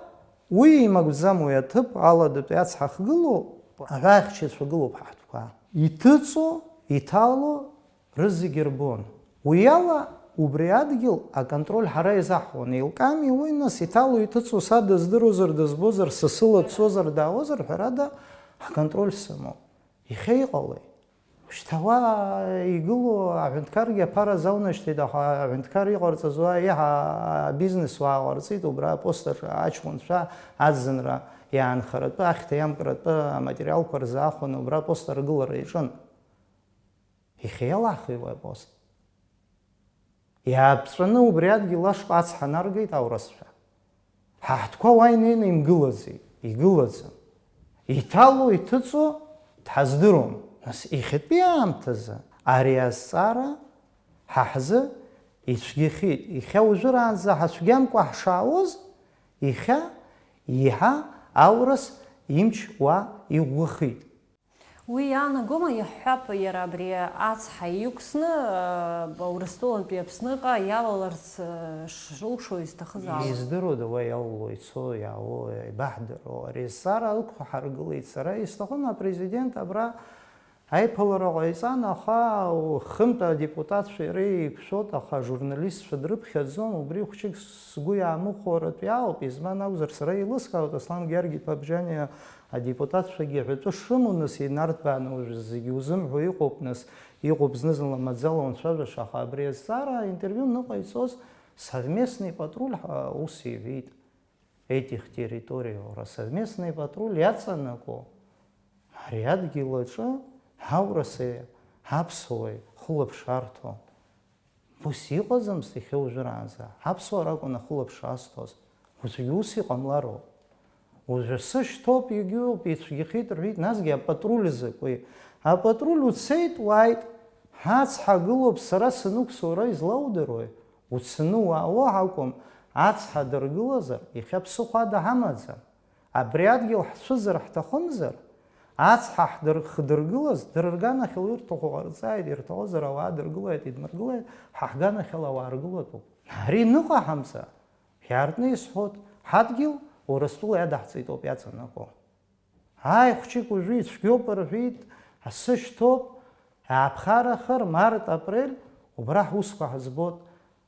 уи имакӡам, уи аҭыԥ аладатәи ацҳа ахгылоу, аҳәаахьчаҩцәа гылоуп ҳаҳтәқәа. Иҭыҵу, иҭалу рызегьы рбон. Уи ала убри адгьыл аконтроль ҳара изаҳуан. Еилкаами уи, нас, иҭалу иҭыҵу са дыздыруазар, дызбозар, сасыла дцозар, даауазар, ҳәарада, аконтроль сымоуп. Иахьа иҟалеи? Шьҭа уа игылоу аҳәынҭқаргьы аԥара азаунашьҭит, аха аҳәынҭқар иҟарҵаз уа еиҳа абизнес уаа ҟарҵеит, убра апост аҿы аҷкәынцәа аӡынра иаанхаратәы, ахьҭа иамкратәы аматериалқәа рзы ахәаны убра апост аргылара иаҿын. Иахьа иалахи уи апост? Иааԥҵәаны убри адгьыл ашҟа ацҳа наргеит аурысцәа. Ҳаҳтәқәа уа инеины имгылаӡеит, игылаӡам. Иҭало, иҭыҵуа дҳаздыруам. Нас, иахьатәи аамҭазы ари азҵаара ҳа ҳзы ицәгьахеит. Иахьа уажәраанӡа ҳацәгьамкәа ҳшаауаз, иахьа еиҳа аурыс имч уа иӷәӷәахеит. Уи иаанагома, иаҳҳәап, иара абри ацҳа иқәсны, э, Урыстәылантәи Аԥсныҟа иалаларц, э, шылшо изҭахыз ала? Издыруада уа иалало, ицо, иаауо, еибаҳдыруа? Ари азҵаара ықәҳаргылеит сара. Исҭахын апрезидент абра аиԥылара ҟаиҵан, аха хынтә адепутатцәа иара еиқәшәот, аха ажурналистцәа дрыԥхьаӡом, убри хәҷык сгәы иаамыхәаратәы иаауп, избан акәзар, сара еилыскаауеит Аслан Георги-иԥа Абжьаниа адепутатцәагьы аҳәатәы шрымоу, нас, инарҭбааны уажә зегьы узымҳәо иҟоуп, нас, иҟоуп зны-зынла маӡала унцәажәаша, аха абри азҵаара аинтервиу ныҟаиҵоз совместный патруль ҳәа ус иҳәеит, этих территорий, уара, совместный патруль иаҵанакуа ари адгьыл аҿы аурыси аԥсуеи хылаԥшаарҭоу. Ус иҟаӡамызт иахьа уажәраанӡа. Аԥсуаа ракәын ахылаԥшра азҭоз. Уаҵәгьы ус иҟамлароуп. Уажәы сышьҭоуп, егьиуп, ицәгьахеит рҳәеит, насгьы апатруль закәи? Апатруль уцеит, уааит, ҳацҳа гылоуп, сара санықәсуа уара излаудыруеи? Уцаны уаауа акәым, ацҳа дыргылазар, иахьа ԥсыхәа ада ҳамаӡам. Абри адгьыл ҳцәызар ҳҭахымзар, ацҳа ҳдыр-, хдыргылаз, дара рганахьала ирҭаху ҟарҵааит, ирҭахызар ауаа дыргылааит, идмыргылааит, ҳа ҳганахьала ауаа ргылатәуп. Ари ныҟаҳамҵа, иаартны исҳәот, ҳадгьыл Урыстәыла иадаҳҵеит ауп иаҵанакуа. Ааи, хәҷык уажәы ицәгьоуп рҳәеит, асы шьҭоуп, ааԥхарахар, март, апрель, убра ҳусқәа ҳаӡбот.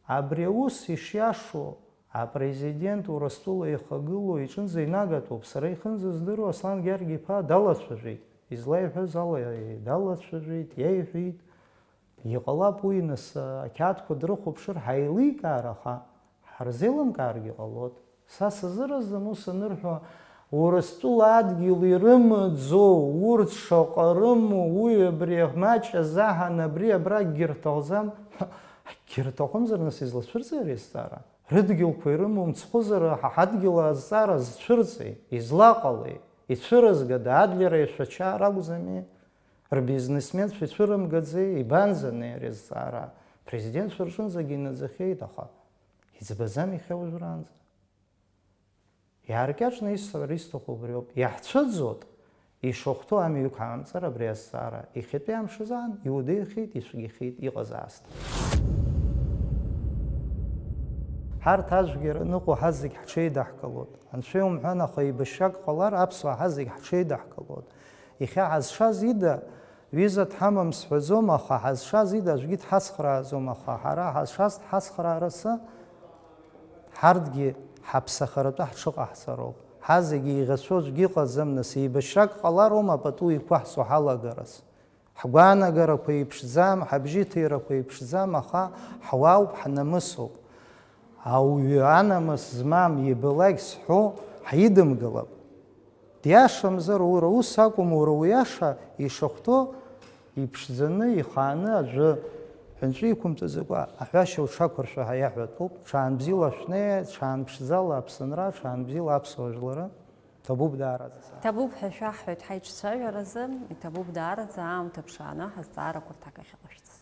Абри аус ишиашоу, апрезидент Урыстәыла ихагылоу иҿынӡа инагатәуп, сара ихынӡаздыруа Аслан Георги-иԥа далацәажәеит, излаиҳәаз ала далацәажәеит, иаиҳәеит. Иҟалап уи, нас, ақьаадқәа дрыхәаԥшыр ҳаиликаар, аха ҳарзеилымкааргьы ҟалот. Са сазыразым ус анырҳәо, Урыстәыла адгьыл ирымаӡоу, урҭ шаҟа рымоу, уи абри маҷ азаҳан абри абра акгьы рҭахӡам. Акгьы рҭахымзар, нас излацәырҵи ари азҵаара? Рыдгьылқәа ирымоу мцхәызар ҳа ҳадгьыл азҵаара зцәырҵи, излаҟалеи? Ицәырызгада, Адлер иашәача ракәӡами? Рбизнесменцәа ицәырымгаӡеи? Ибанӡанеи ари азҵаара? Президентцәа рҿынӡагьы инаӡахьеит, аха иӡбаӡам иахьа уажәраанӡа. Иааркьаҿны исҳәара исҭаху убриоуп. Иаҳцәыӡуеит, ишахәҭоу амҩа иқәҳамҵар абри азҵаара. Иахьатәи амш азы иудеихьеит, ицәгьахьеит, иҟаз аасҭа. Ҳарҭ ажәгьы ныҟәо ҳазегь ҳҽеидаҳкылоит. Анцәа иумҳәан, аха еибашьрак ҟалар, аԥсуаа ҳазегь ҳҽеидаҳкылоит. Иахьа ҳазшаз ида, ҩыза дҳамам сҳәаӡом, аха ҳазшаз ида аӡәгьы дҳацхрааӡом, аха ҳара ҳазшаз дҳацхраарасы ҳарҭгьы ҳаԥсахаратәы ҳҽыҟаҳҵароуп. Ҳазегь еиӷьацәоу аӡәгьы ыҟаӡам, нас, еибашьрак ҟалароума пату еиқәаҳҵо ҳалагараз? Ҳгәаанагарақәа еиԥшӡам, ҳабжьыҭирақәа еиԥшӡам, аха ҳуаауп, ҳнамысуп. Ауаҩы анамыс змам ибалак зҳәо ҳидымгалап. Диашамзар, уара ус акәым, уара уиаша ишахәҭоу иԥшӡаны, ихааны аӡәы ҳәынҵәа иқәымтәаӡакәа аҳәашьа уҽақәыршәа ҳәа иаҳәатәуп. Ҽаанбзиала шәнеи, ҽаанԥшӡала Аԥсынра, ҽаанбзиала аԥсуа жәлары. Ҭабуп даараӡа. Ҭабуп ҳәа шәаҳҳәоит ҳаиҿцәажәаразы, иҭабуп даараӡа аамҭа ԥшааны ҳазҵаарақәа рҭак ахьыҟашәҵаз.